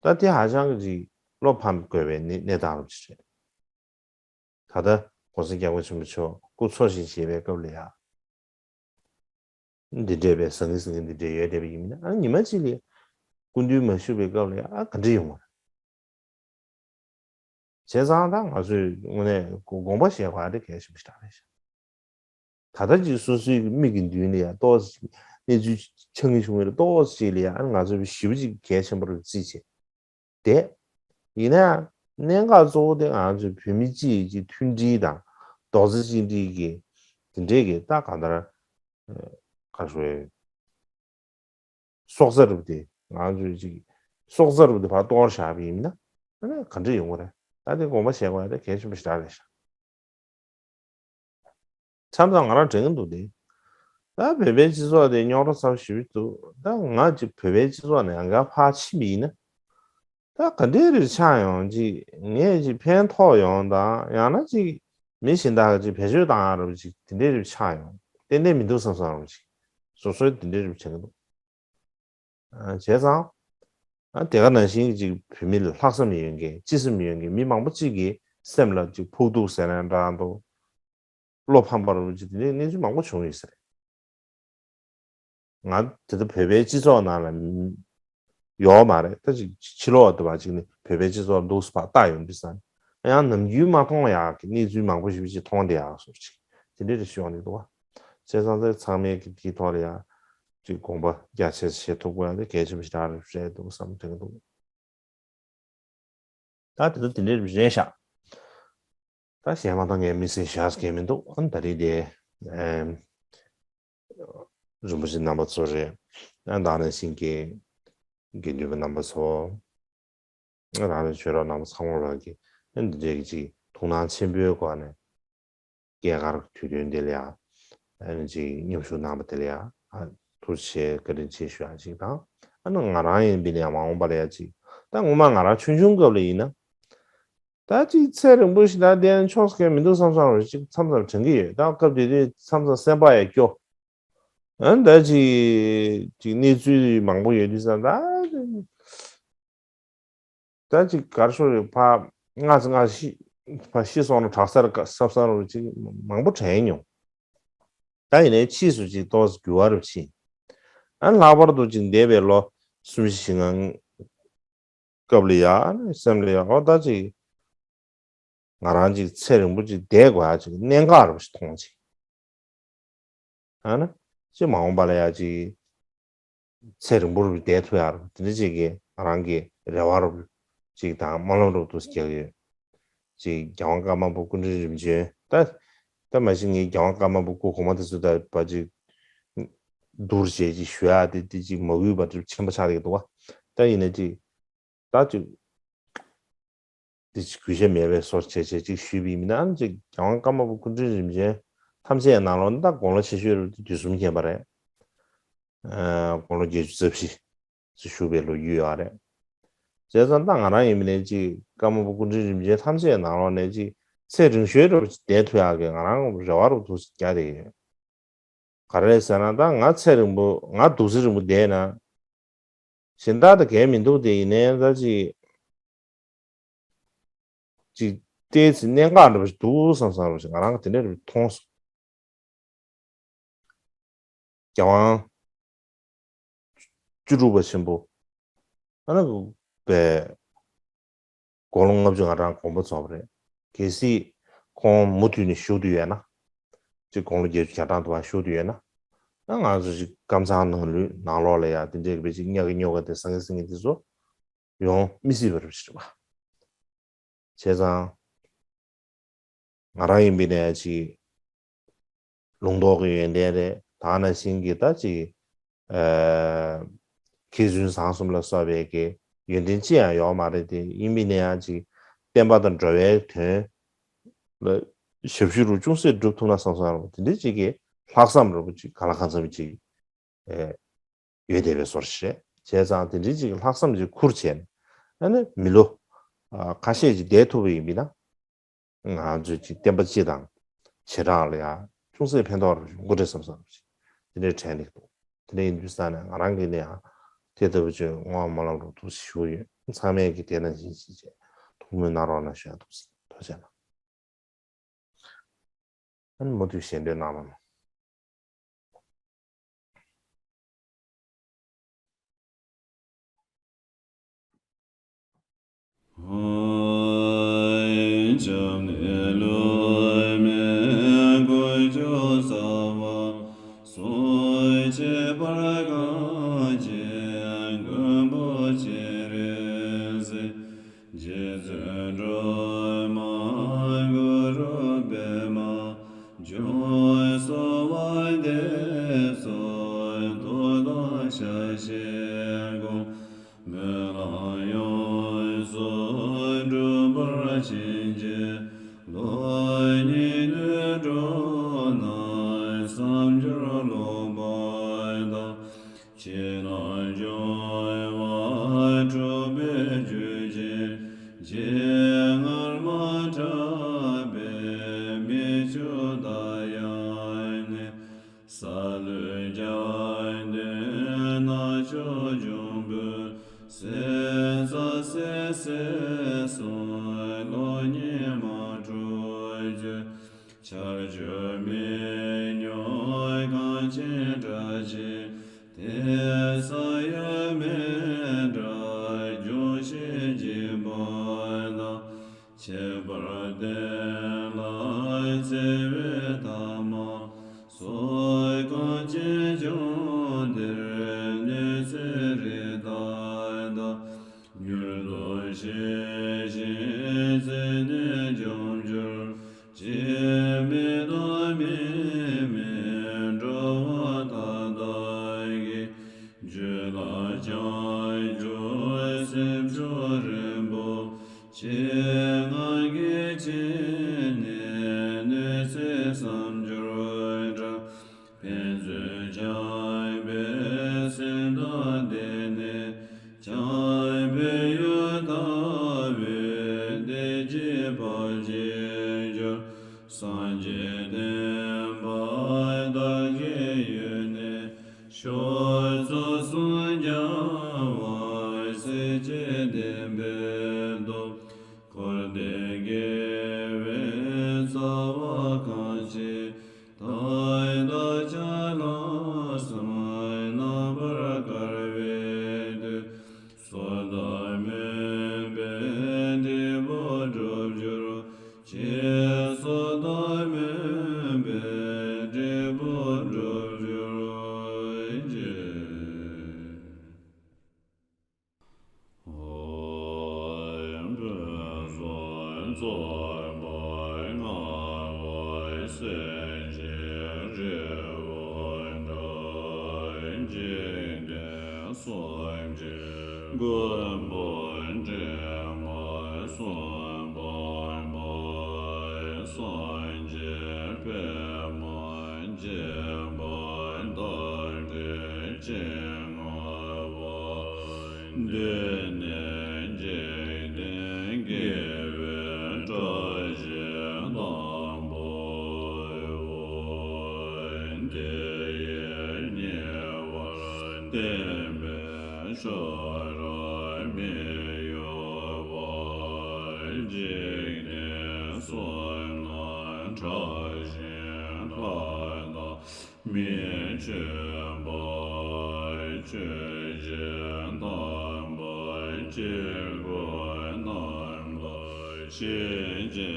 ད་དེ་ཧ་ཅང་གི་ཅིག་བློ་ཕམ་དགོས་པའི་གནས་གནས་སྟངས་རུ་ཅིག་རེད། ད་ལྟ་༸གོང་ས་༸སྐྱབས་མགོན་ཆེན་པོ་མཆོག་སྐུ་འཚོ་ཞིང་གཞེས་པའི་སྐབས་ལ་ཡ། འདི་འདྲས་པའི་ཟང་ངེ་ཟིང་ངེ་འདི་འདྲས་ཡོད་བསྡད་པ་ཡིན་ན་ཨ་ཉི་མ་གཅིག་ལ་སྐུ་མདུན་མ་བཞུགས་པའི་སྐབས་ལ་ཨ་ག་འདྲ་ཡོང་བ་རེད། བྱས་ཙང་ད་ང་ཚོས་དངོས་གནས་དགོངས་པ་བཞེས་དགོས་ཨ་འདྲ་གལ་ཆེན་པོ་ཞིག་རེད་ཤག་ད་ལྟ་ཅིག་སོ་སོའི་མིག་གི་མདུན་ལ་ཡ་ཏོག་ཙམ་གནས་ཚུལ་ཆགས་ཀྱི་བྱུང་བའི་ཏོག་ཙམ་ཅིག་ལ་ཡ་ཨ་ང་ཚོས་ཞེ་པོ་ཅིག་གལ་ཆེན་པོ་རེད་བརྩིས་བྱས། བསྡད། ཡིན་ན་ཡང་གནད་འགག་གཙོ་བོ་དེ་ང་ཚོའི་བོད་མི་སྤྱི་ཡི་གི་མཐུན་སྒྲིལ་དང་རྡོག་རྩ་གཅིག་སྒྲིལ་གྱི་དེ་འདྲས་ཀྱི་ད་གང་ལྟར་ག་རེ་ཞུ་དགོས་རེད། སྲོག་རྩ་རུ་དེ་ང་ཚོའི་ཅིག་སྲོག་རྩ་རུ་དེ་ཕར་གཏོར་བཞག་པ་ཡིན་ན་ཨ་ནི་ག་འདྲས་ཡོང་གི་རེད། ད་དེ་དགོངས་པ་བཞེས་དགོས་ཡ་དེ་གལ་ཆེན་པོ་ཞིག་རེད་ཤག་མཚམས་མཚམས་ང་རང་དྲན་གྱི་འདུག་སྟེ། ད་བོད་པའི་སྤྱི་ཚོགས་དེ་རྙོག་དྲ་ཚ་པོ་ཞེ་པོ་འདུག་ད་ང་ཅིག་བོད་པའི་སྤྱི་ཚོགས་ནས་ཡང་བསྐྱར་ཕར་ཕྱིན་པ་ཡིན་ན། ད་ག་འདྲའི་རིགས་ཆགས་ཡོང་ཅིག་ངས་ཅིག་ཕན་ཐོགས་ཡོང་དང་ཡང་ན་ཅིག་མི་གཞན་དག་ཅིག་བེད་སྤྱོད་བཏང་ཡ་རབས་ཅིག་དེ་འདྲའི་རིགས་ཆགས་ཡོང་ཏན་ཏན་མི་འདུག་བསམ་བསམ་རབས་ཅིག་སོ་སོའི་དེ་འདྲའི་རིགས་དྲན་གྱི་འདུག་བྱས་ཙང་། དེ་ག་ནང་བཞིན་ཅིག་བོད་མི་ལ་ལྷག་བསམ་ཡོད་མཁན་སྤྱི་སེམས་ཡོད་མཁན་མི་མང་པོ་ཅིག་གི་སེམས་ལ་ཅིག་ཕོག་ཐུག་ཟེར་ན་འདྲ་འདུག་བློ་ཕམ་པ་རུ་ཅིག་དེ་འདྲའི་གནས་ཚུལ་མང་པོ་བྱུང་ཡོད་ས་རེད། ང་དེ་ལྟ་བོད་པའི་སྤྱི་ཚོགས་ནང་ལ་ཡོད་མ་རེད་ད་ཅིག་ཕྱི་ལོགས་དུ་བ་ཅིག་ནི་བོད་པའི་སྤྱི་ཚོགས་འདུག་སེ་ཕར་ལྟ་ཡོང་དུས་ས་ཡང་ནམ་རྒྱུན་མ་མཐོང་ཡག་གི་གནས་ཚུལ་མང་པོ་ཞིག་ཅིག་མཐོང་བསྡད་ཡག་སོགས་ཅིག་དེ་འདྲའི་རེ་ཞུ་ཡོང་གི་འདུག་བ། བྱས་ཙང་དེ་ཚང་མས་ཀྱི་དེའི་ཐོག་ལ་ཡང་ཅིག་དགོངས་པ་རྒྱ་ཆེ་བྱེད་ཐུབ་དགོས་ཡ་དེ་གལ་ཆེན་པོ་ཞིག་རེད་འདུག་བསམ་དྲན་གྱི་འདུག་ད་དེ་ཚོ་དེ་འདྲའི་རེད་ཤག་ད་གཞན་མ་གཏོགས་ངས་དམིགས་བསལ་བཞག་མཁན་མི་འདུག་ཨ་ནི་ད་རེས་དེ་ཨེམ། རིན་པོ་ཆེ་རྣམ་པ་ཚོ་རེད། ཨ་ནི་ད་ནང་བཞིན་གྱི་དགེ་འདུན་པ་རྣམ་པ་ཚོ། ཨ་རང་རེ་ཆོས་གྲོགས་རྣམ་པ་ཚང་མ་རང་གི་ཨ་ནི་འདི་འདྲའི་གི་ཅིག་ཐུགས་སྣང་ཆེན་པོའི་སྒོ་ནས། རྒྱ་གར་དུས་སྟོན་འདི་ལ་ཡང་ཨ་ནི་ཅིག་མཉམ་ཞུགས་གནང་བ་དེ་ལ་ཡང་ཨ་ཐུགས་རྗེ་ཆེ་བཀའ་དྲིན་ཆེ་ཞུ་ཡ་ཅིག་དང་ཨ་ནི་ང་རང་ཡིན་པའི་ལ་ཡང་མ་འོངས་པ་ལ་ཡང་ཅིག་ད་ངོ་མ་ང་རང་ཆུང་ཆུང་སྐབས་ལ་ཡིན་ན་ད་ཅིག་ཚེ་རིང་པོ་ཞིག་ད་བསྡད་ན་ཆོག་ས་གང་མི་འདུག་བསམ་བསམ་རུ་ཅིག་མཚམས་མཚམས་དྲན་གྱི་ཡོད། ད་སྐབས་དེ་དུས་མཚམས་མཚམས་སེམས་པ་ཡང་སྐྱོ། ཨ་ནི་ད་ཅིག་ཅིག་གནས་ཚུལ་མང་པོ་ཡོད་དུས་ཙང་ད། ད་ཅིག་གར་ཤོར་རེད་ཕ་སྔ་ཙི་སྔ་ཤི་ཕ་ཤི་སོང་ན་དྲག་ས་རེད་བསམ་བསམ་རུ་ཅིག་མང་པོ་དྲན་མྱོང་། ད་ཡིན་ནའི་ཕྱིས་སུ་ཅིག་ཏོག་ཙམ་འགྱུར་བ་རུ་ཕྱིན། ཨ་ལྷག་པར་དུ་ཅིག་འདས་པའི་ལོ་གསུམ་བཞི་ཞིག་སྔ་སྐབས་ལ་ཡ་ཨ་ནི་སེམས་ལ་ཡ་ཨོ་ད་ཅིག་ང་རང་ཅིག་ཚེ་རིང་པོ་ཅིག་བསྡད་དགོས་ཡ་ཅིག་གནད་འགག་རུ་ཞིག་མཐོང་ཅིག་ཨ་ནི་ཅི་མ་འོངས་པ་ལ་ཡ་ཅིག་ཚེ་རིང་པོ་རུ་བསྡད་ཐུབ་ཡ་རུ་དེ་འདྲ་ཅིག་གི་ང་རང་གི་རེ་བ་རུ་ཅིག་དང་སྨོན་ལམ་རུ་དུ་རྒྱག་ཡོད། ཅིག་རྒྱལ་དབང་ཀརྨ་པ་སྐུ་ཕྲེང་རིམ་བྱོན་ད་ད་མ་གཞི་ངའི་རྒྱལ་དབང་ཀརྨ་པ་སྐུ་གོང་མ་དེ་ཚོ་ད་བ་ཅིག་བསྡུར་བྱས་ཅིག་ཞུ་ཡ་དེ་དེ་ཅིག་མ་འོས་པ་ཅིག་ཆེན་པོ་ཆགས་ཀྱི་འདུག་བ། ད་ཡིན་ན་ཅིག་ད་ཅིག་དེ་ཅིག་གུས་ཞབས་མེད་པའི་བཟོ་བྱས་བྱས་ཅིག་ཞུས་པ་ཡིན་ན་ཅིག་རྒྱལ་དབང་ཀརྨ་པ་སྐུ་ཕྲེང་རིམ་བྱོན་ཐམས་ཅད་ནང་ལོགས་ནས་ད་དགུང་ལོ་ཆེ་ཤོས་རུ་དུས་གསུམ་མཁྱེན་པ་རེད། ཨ་དགུང་ལོ་བརྒྱད་ཅུ་རྩ་བཞི་ཅིག་བཞུགས་པའི་ལོ་རྒྱུས་ཡོད་རེད། བྱས་ཙང་ད་ང་རང་ཡིན་མིན་ནས་ཅིག་ཀརྨ་པ་སྐུ་ཕྲེང་རིམ་བྱོན་ཐམས་ཅད་ནང་ལོགས་ནས་ཅིག་ཚེ་རིང་ཤོས་རུ་བསྡད་ཐུབ་ཡག་གི་ང་རང་རེ་བ་རུ་དུ་རྒྱག་བསྡད་ཡོད། ག་རེ་རེད་ཟེར་ན། ད་ང་ཚེ་རིང་པོ་ང་འདུག་ཚེ་རིང་པོ་བསྡད་ན་གཞན་དག་དང་འགལ་མི་འདུག་དེ་ཡིན་ནའི་ད་ཅིག་ཅིག་བལྟས་ཚེ་གནད་འགག་འདྲ་པོ་ཞིག་འདུག་བསམ་བསམ་རོ་ཞིག་ང་རང་གི་དེ་འདྲ་རེ་མཐོང་སོང་། རྒྱལ་དབང་བཅུ་དྲུག་པ་ཆེན་པོ། ཨ་ནི་བའི་དགུང་ལོ་ལྔ་བཅུ་ང་གྲངས་དགོངས་པ་རྫོགས་པ་རེད། གལ་སྲིད་ཁོང་མུ་མཐུད་ནས་བཞུགས་བསྡད་ཡོད་ན། ཅིག་དགུང་ལོ་བརྒྱད་ཅུ་གྱ་གྲངས་དུ་མ་བཞུགས་བསྡད་ཡོད་ན། ཨ་ང་ཚོ་ཅིག་ཀམ་ཚང་ནང་ལུས་ནང་ལོགས་ལ་ཡ་དེ་འདྲའི་གི་བའི་ཅིག་ཉག་གི་ཉོག་ག་དེ་སང་གི་སང་གི་དེ་ཚོ་ཡོང་མི་སྲིད་པ་རེད་པ། བྱས་ཙང་ང་རང་ཡིན་པའི་ནས་ཅིག་ལུང་རྟོགས་ཀྱི་ཡོན་ཏན་རེད། ད་ནང་བཞིན་གྱི་ད་ཅིག་ཨ་མཁས་བཙུན་བཟང་གསུམ་ལ་སོགས་པའི་གི་ཡོན་ཏན་ཅི་ཡང་ཡོད་མ་རེད་དེ། ཡིན་པའི་ནས་ཡང་ཅིག་བསྟན་པ་དང་འགྲོ་བའི་དོན་ལ་ཞབས་ཞུ་རུ་ཅུང་ཟད་སྒྲུབ་ཐུབ་ན་བསམ་བསམ་རེད་པ། དེ་འདྲའི་ཅིག་གི་ལྷག་བསམ་འདྲ་པོ་ཅིག་གང་ལ་གང་འཚམ་ཅིག་ཨེ་ཡོད་བསྡད་པའི་བཟོ་འདྲ་ཞིག་རེད། བྱས་ཙང་དེ་འདྲའི་ཅིག་ལྷག་བསམ་ཅིག་ཁུར་བྱས་ནས་ཨ་ནི་མི་ལོ་ཨ་ཁ་ཤས་ཅིག་བསྡད་ཐུབ་པ་ཡིན་པ་ཡིན་ན། ང་ཚོས་ཅིག་བསྟན་པ་སྤྱི་དང་བྱེ་བྲག་ལ་ཡང་ཅུང་ཟད་ཕན་ཐོགས་རེ་ཡོང་གི་རེད་བསམ་བསམ་ཅིག་དེ་འདྲའི་དྲན་གྱི་འདུག་དེ་འདྲ་ཡིན་དུས་ཙང་ནས་ང་རང་གིས་ནི་ཡང་དེ་ལྟ་བུ་ཅིག་བསྔོ་བ་སྨོན་ལམ་རོགས་ཐུགས་ཞུ་ཡོད། ཚང་མས་ཀྱིས་དེ་ནང་བཞིན་བྱེད་ཅེས་ཐུགས་སྨོན་གནང་རོགས་གནང་ཞུ་ཡ་འདུག་ཐུགས་རྗེ་གནང་། ཨ་ནི་མུ་མཐུད་ཞལ་འདོན་གནང་རོགས་གནང་། རྗེ་བཙུན་སྒྲོལ་མ་གུ་རུ་པདྨ་འབྱུང་གསོལ་བ་འདེབས་སོ། ཐུགས་དམ་ཞལ་བཞེས་དགོངས་སྨོན་ལམ་ཡོངས་སུ་འགྲུབ་པར་བྱིན་གྱིས་རློབས། སྙིགས་དུས་འགྲོ་རྣམས་བསམ་སྦྱོར་ལོག་པ་དག་ཕྱི་ནང་སྦྱོང་བ་འཁྲུལ་པའི་རྒྱུད་ཀྱི་རྗེ། སྔར་མ་འཁྲབ་པའི་མི་ཆོས་དག་ཡང་ནི། སཱ་ལུ་རྒྱ་མཚོའི་ནགས་ཕྱོགས་འབྱུང་པོའི་ཟེ་ས་སེ་སེ་སོང་། གློག་བརྙན་མ་འཁྲུགས་རྒྱུ། ཆར་ཆུ་མེ་སྙོམས་གངས་ཅན་བཀྲ་ཤིས་དེ། ས་གཡོ་མེ་འབྲས་འབྱུང་བཞིའི་འཇིགས་པ་དག་ཁྱད་པར་ལྡན་ལ་བརྩེ་བའི་ཐ་མ་སོགས་གངས་ཅན་ལྗོངས་འདིར་གནས་ཚེ་རིགས་དག་དང་། མྱུར་དུ་ཤེས་ཤིང་བརྩེ་ནས་འཇོམས་གྱུར་ཅིག་མི་དང་མི་མིན་འགྲོ་བ་མཐའ་དག་གི་རྒྱུད་ལ་བྱང་ཆུབ་སེམས་མཆོག་རིན་པོ་ཆེ། ང་གིས་ཕྱི་ནས་ནུས་ཚད་བསམ་སྦྱོར་བཀྲ། ཕན་ཚུན་བྱམས་པའི་སེམས་དང་ལྡན་ནས། བྱམས་པའི་ཡུལ་ལྟ་བུའི་བདེ་སྐྱིད་འཕགས་ཀྱི་འབྱོར། སངས་རྒྱས་བསྟན་པ་དར་རྒྱས་ཡུན་གནས་ཤོག། ཚོགས་གསུམ་རྒྱལ་བ་སྲས་བཅས་བསྟན་པའི་སྟོབས། འཁོར་འདས་དགེ་བའི་རྩ་བ་གང་ཞིག་དག་ད་ལྟ་ཆ་ལག་གསུམ་རྣམ་པར་དཀར་བའི་དུས། སོ་ཐར་མུན་པའི་འབྲས་བུ་འགྲུབ་གྱུར་ཅིག་སོ་ཐར་མུན་པའི་འབྲས་བུ་འགྲུབ་གྱུར་ཅིག་སངས་རྒྱས་པདྨ་འབྱེད་པ་དང་འབྲེལ་ཅིང་བསྔོ་བ། འདི་ནི་འཇིག་རྟེན་དགེ་བའི་བཀྲ་ཤིས་དང་པོའོ། དེ་ བརྟན་པའི་ཆོས་རབ་མི་གཡོ་བ། འཇིག་རྟེན་གསུམ་ན་གྲགས་ཤིང་ལྷ་དང་མི་མཆོད་པ། ཆོས་ཀྱི་དམ་པ་དཀྱིལ་འཁོར་རྣམས་ལ་ཞེས་བྱ་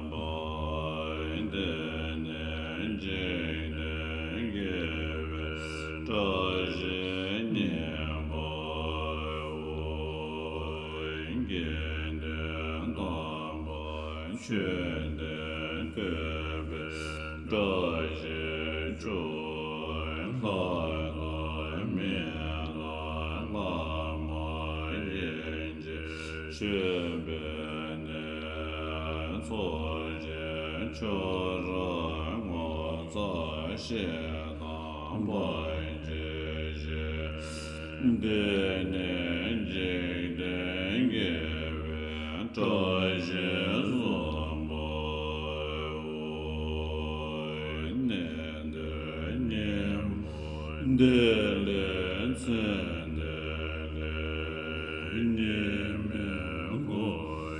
བ། དེ་ནས་འཇིག་རྟེན་དགེ་བའི་བཀྲ་ཤིས་སྙེགས་པའོ། དགེ་འདུན་དམ་པ་མཆོད་དེ་ཐོས་པས་བཀྲ་ཤིས་ཤོག་ལྷ་དང་མི་དང་ལྷ་མ་ཡིན་གྱི་མཆོད་པའི་གནས། ཚོགས་ཀྱི་མཆོག་རབ་ངོ་མཚར་ཞིང་དག་པར་གྱུར་ཅིག་དེ་ནས་འཇིག་རྟེན་དགེ་བའི་བཀྲ་ཤིས་བཟང་པོའོ། གནས་འདིར་ཉིན་མོ་འདི་ལས་མཚན་འདི་ལས་ཉི་མའི་འགོ་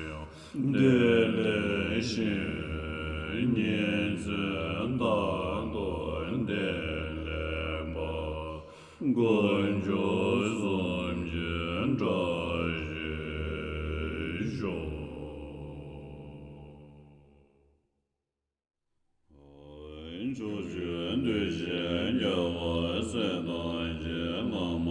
ཡང་འདི་ལས་ཤིང་། ཉིན་མཚན་རྟག་ཏུ་འདི་ལས་འཕགས། དཀོན་མཆོག་གསུམ་གྱི་བཀྲ་ཤིས་ཤོག་ཕྱོགས་བཅུའི་གདུལ་བྱའི་རྒྱལ་བ་སྲས་དང་བཅས། བླ་མ་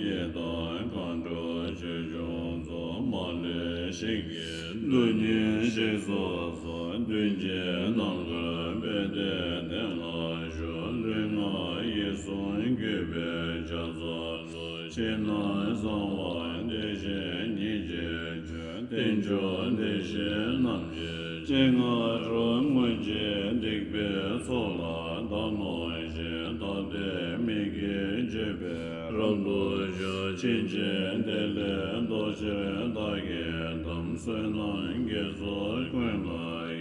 ཡི་དམ་མཁའ་འགྲོ་ཆོས་སྐྱོང་ཚོགས། མ་ལུས་ཞིང་གི་རྡུལ་སྙེད་གཤེགས་སུ་གསོལ། མདུན་གྱི་ནམ་མཁར་དཔལ་ལྡན་གདན་ལ་བཞུགས། ལུས་ངག་ཡིད་གསུམ་གུས་པས་ཕྱག་འཚལ་ལོ། ཕྱི་ནང་གསང་བ་བདེ་ཆེན་ཉིད་ཀྱི་མཆོག་དཀོན་མཆོག་བདེ་གཤེགས་རྣམས་ཀྱི་སྤྱན་སྔ་རུ། སྔོན་གྱི་སྡིག་པའི་ཚོགས་ལ་བདག་གནོད་ཅིང་། ད་ལྟའི་མི་དགེ་སྤྱོད་པས་རབ་ཏུ་ཞི། ཕྱིན་ཆད་དེ་ལས་ལྡོག་ཕྱིར་བདག་གིས་དམ། བསོད་ནམས་དགེ་ཚོགས་ཀུན་ལ་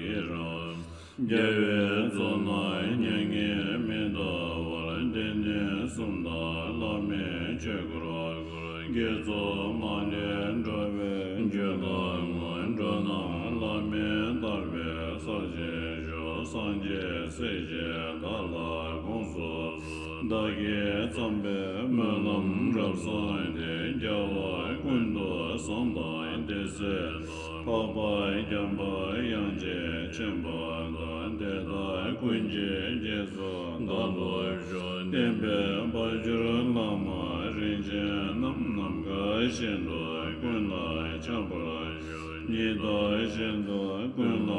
ཡི་རང་། རྒྱལ་བའི་གཙུག་ན་མྱ་ངན་མི་འདའ་བར། དེང་ནས་གསུམ་དང་བླ་མེད་ཆོས་འཁོར་བསྐོར། དགེ་ཚོགས་མ་ལུས་འགྲོ་བའི་རྒྱུ་ལ་བསྔོ། འགྲོ་རྣམས་བླ་མེད་ཐར་པའི་ས་ཆེན་ཞུ། སངས་རྒྱས་སྲས་བཅས་བདག་ལ་དགོངས་སུ་གསོལ། བདག་གིས་བརྩམས་པའི་སྨོན་ལམ་རབ་བཟང་འདི། རྒྱལ་བ་ཀུན་ཏུ་བཟང་དང་བདེ་གསལ་དང་། འཕགས་པ་འཇམ་དཔལ་དབྱངས་ཅན་མཁྱེན་པ་དང་། དེ་དག་ཀུན་གྱི་རྗེས་སུ་བདག་སློབ་ཤོག་བསྟན་པའི་དཔལ་འབྱོར་ལྷ་མོ་རིན་ཆེན་རྣམས། ནམ་མཁའ་བཞིན་དུ་ཀུན་ལ་ཁྱབ་པར་ཤོག་ཉི་ཟླ་བཞིན་དུ་ཀུན་ལ་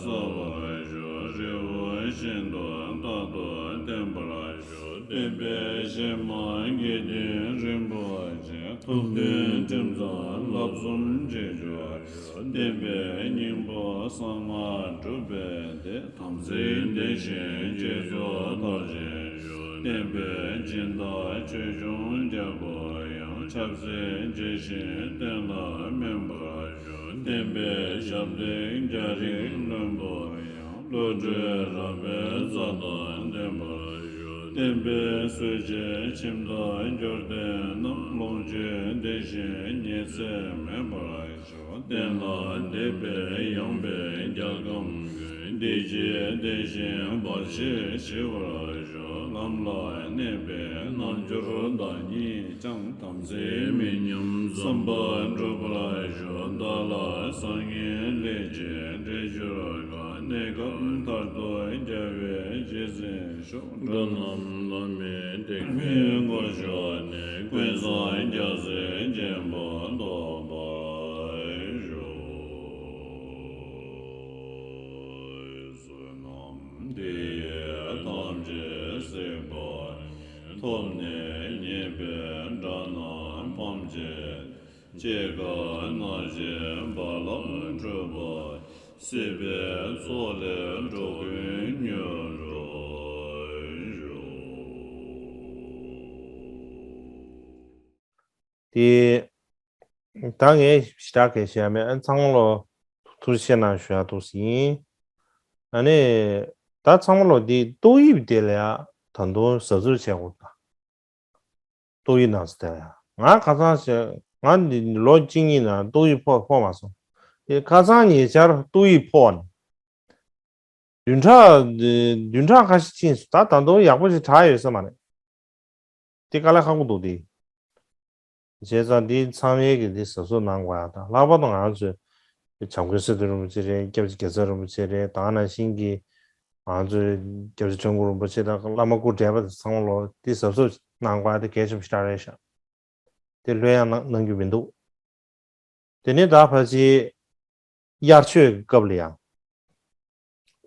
གསལ་བར་ཤོག་རི་བོ་བཞིན་དུ་རྟག་ཏུ་བརྟན་པར་ཤོག་བསྟན་པའི་གཞི་མ་དགེ་འདུན་རིན་པོ་ཆེ། ཐུགས་མཐུན་ཁྲིམས་གཙང་བསླབ་གསུམ་གཅིག་གྱུར་ཤོག་བསྟན་པའི་སྙིང་པོ་གསང་སྔགས་སྒྲུབ་པའི་སྡེ། དམ་ཚིག་ལྡན་ཞིང་སྤྱོད་ཚུལ་མཐར་ཕྱིན་ཤོག་བསྟན་པའི་སྦྱིན་བདག་ཆོས་སྐྱོང་རྒྱལ་པོ་ཡང་། ཆབ་སྲིད་བརྗེ་ཞིང་བསྟན་ལ་སྨན་པར་ཤོག་བསྟན་པའི་ཞབས་འདེགས་རྒྱ་རིགས་བློན་པོ་ཡང་། བློ་གྲོས་རབ་པའི་རྩལ་དང་ལྡན་པར་ཤོག་བསྟན་པའི་སྲོལ་འབྱེད་ཁྱིམ་བདག་འབྱོར་ལྡན་རྣམས། ལོངས་སྤྱོད་ལྡན་ཞིང་ཉི་ཚེ་མེད་པར་ཤོག་བསྟན་ལ་དད་པས་ཡངས་པའི་རྒྱལ་ཁམས་ཀུན། བདེ་སྐྱིད་ལྡན་ཞིང་བར་ཆད་ཞི་བར་ཤོག་ལམ་ལ་གནས་པའི་རྣལ་འབྱོར་བདག་ཉིད་ཀྱང་། དམ་ཚིག་མི་ཉམས་བསམ་པ་འགྲུབ་པར་ཤོག་བདག་ལ་བཟང་ངན་ལས་ཀྱི་འབྲས་གྱུར་གང་། གནས་སྐབས་མཐར་ཐུག་རྒྱལ་བའི་རྗེས་འཛིན་ཤོག་འགྲོ་རྣམས་བླ་མེད་ཐེག་པའི་སྒོར་ཞུགས་ནས། ཀུན་བཟང་རྒྱལ་སྲས་མགོན་པོ་ཐོབ་པར་ཤོག་བསོད་ནམས་འདི་ཡིས་ཐམས་ཅད་གཟིགས་པ་ཉིད། ཐོབ་ནས་ཉེས་པའི་དགྲ་རྣམས་ཕམ་བྱས། སྐྱེ་རྒ་ན་འཆིའི་རྦ་རླབས་འཁྲུགས་པ་ཡི། སྲིད་པའི་མཚོ་ལས་འགྲོ་ཀུན་མྱུར་དུ་ཤོག་དེ། ད་ངས་ཞེ་དྲག་གས་བཤད་ཡ་མེད། ཨ་ཚང་མ་ལོ་ཐུགས་རྗེ་ཆེ་གནང་ཞུ་ཡ་འདུག་ཟིན། ཨ་ནི་ད་ཚང་མ་ལོ་འདི་ཏོག་དབྱིབས་དེ་ལ་ཡ་ད་དུང་ཟ་ཟུར་བྱས་དགོས་ད། ཏོག་དབྱིབས་ན་ཚ་དེ་ཡ། ང་ཁ་སང་ཞེ་ང་འདི་ལོ་གཅིག་གཉིས་ནང་ཏོག་དབྱིབས་ཕོག་ཕོག་མ་སོང་། དེ་ཁ་སང་ཉེ་ཆར་ཏོག་དབྱིབས་ཕོག་ནས། བདུན་ཕྲག་བདུན་ཕྲག་ཁ་ཤས་ཕྱིན་སོང་། ད་ད་དུང་ཡག་པོ་ཞིག་དྲག་ཡོད་ས་མ་རེད། དེ་དཀའ་ལས་ཁག་པོ་འདུག་དེ། བྱས་ཙང་འདི་ཚང་མས་ཀྱི་འདི་གཟབ་གཟབ་གནང་དགོས་ཡ། ད་ལྷག་པར་དུ་ང་ཚོས་བྱམས་མགོན་སེ་སྟོན་རིན་པོ་ཆེ་རེད། སྐྱབས་རྗེ་རྒྱལ་ཚབ་རིན་པོ་ཆེ་རེད། ད་ག་ནང་བཞིན་གྱི་ང་ཚོས་སྐྱབས་རྗེ་ཁྲ་འགུ་རིན་པོ་ཆེ་དང་བླ་མ་སྐུ་བགྲེས་པ་དེ་ཚང་མ་ལོ་འདི་གཟབ་གཟབ་གནང་དགོས་ཡ་དེ་གལ་ཆེན་པོ་ཞེ་དྲག་རེད་ཤག་དེ་ལྷོད་ཡངས་གནང་གནང་རྒྱུ་མི་འདུག་དེ་ནས་ད་ཕལ་ཆེར་དབྱར་ཆོས་ཀྱི་སྐབས་ལ་ཡང་།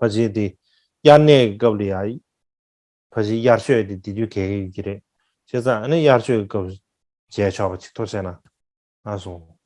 ཕལ་ཆེར་དེ་དབྱར་གནས་ཀྱི་སྐབས་ལ་ཡང་། ཕལ་ཆེར་དབྱར་ཆོས་དེ་དེ་དུས་གས་གས་ཡོད་ཀྱི་རེད། བྱས་ཙང་ཨ་ནི་དབྱར་ཆོས་ཀྱི་སྐབས་མཇལ་ཆོག་པ་ཅིག་ཐུགས་བྱས་ན་ང་སོང་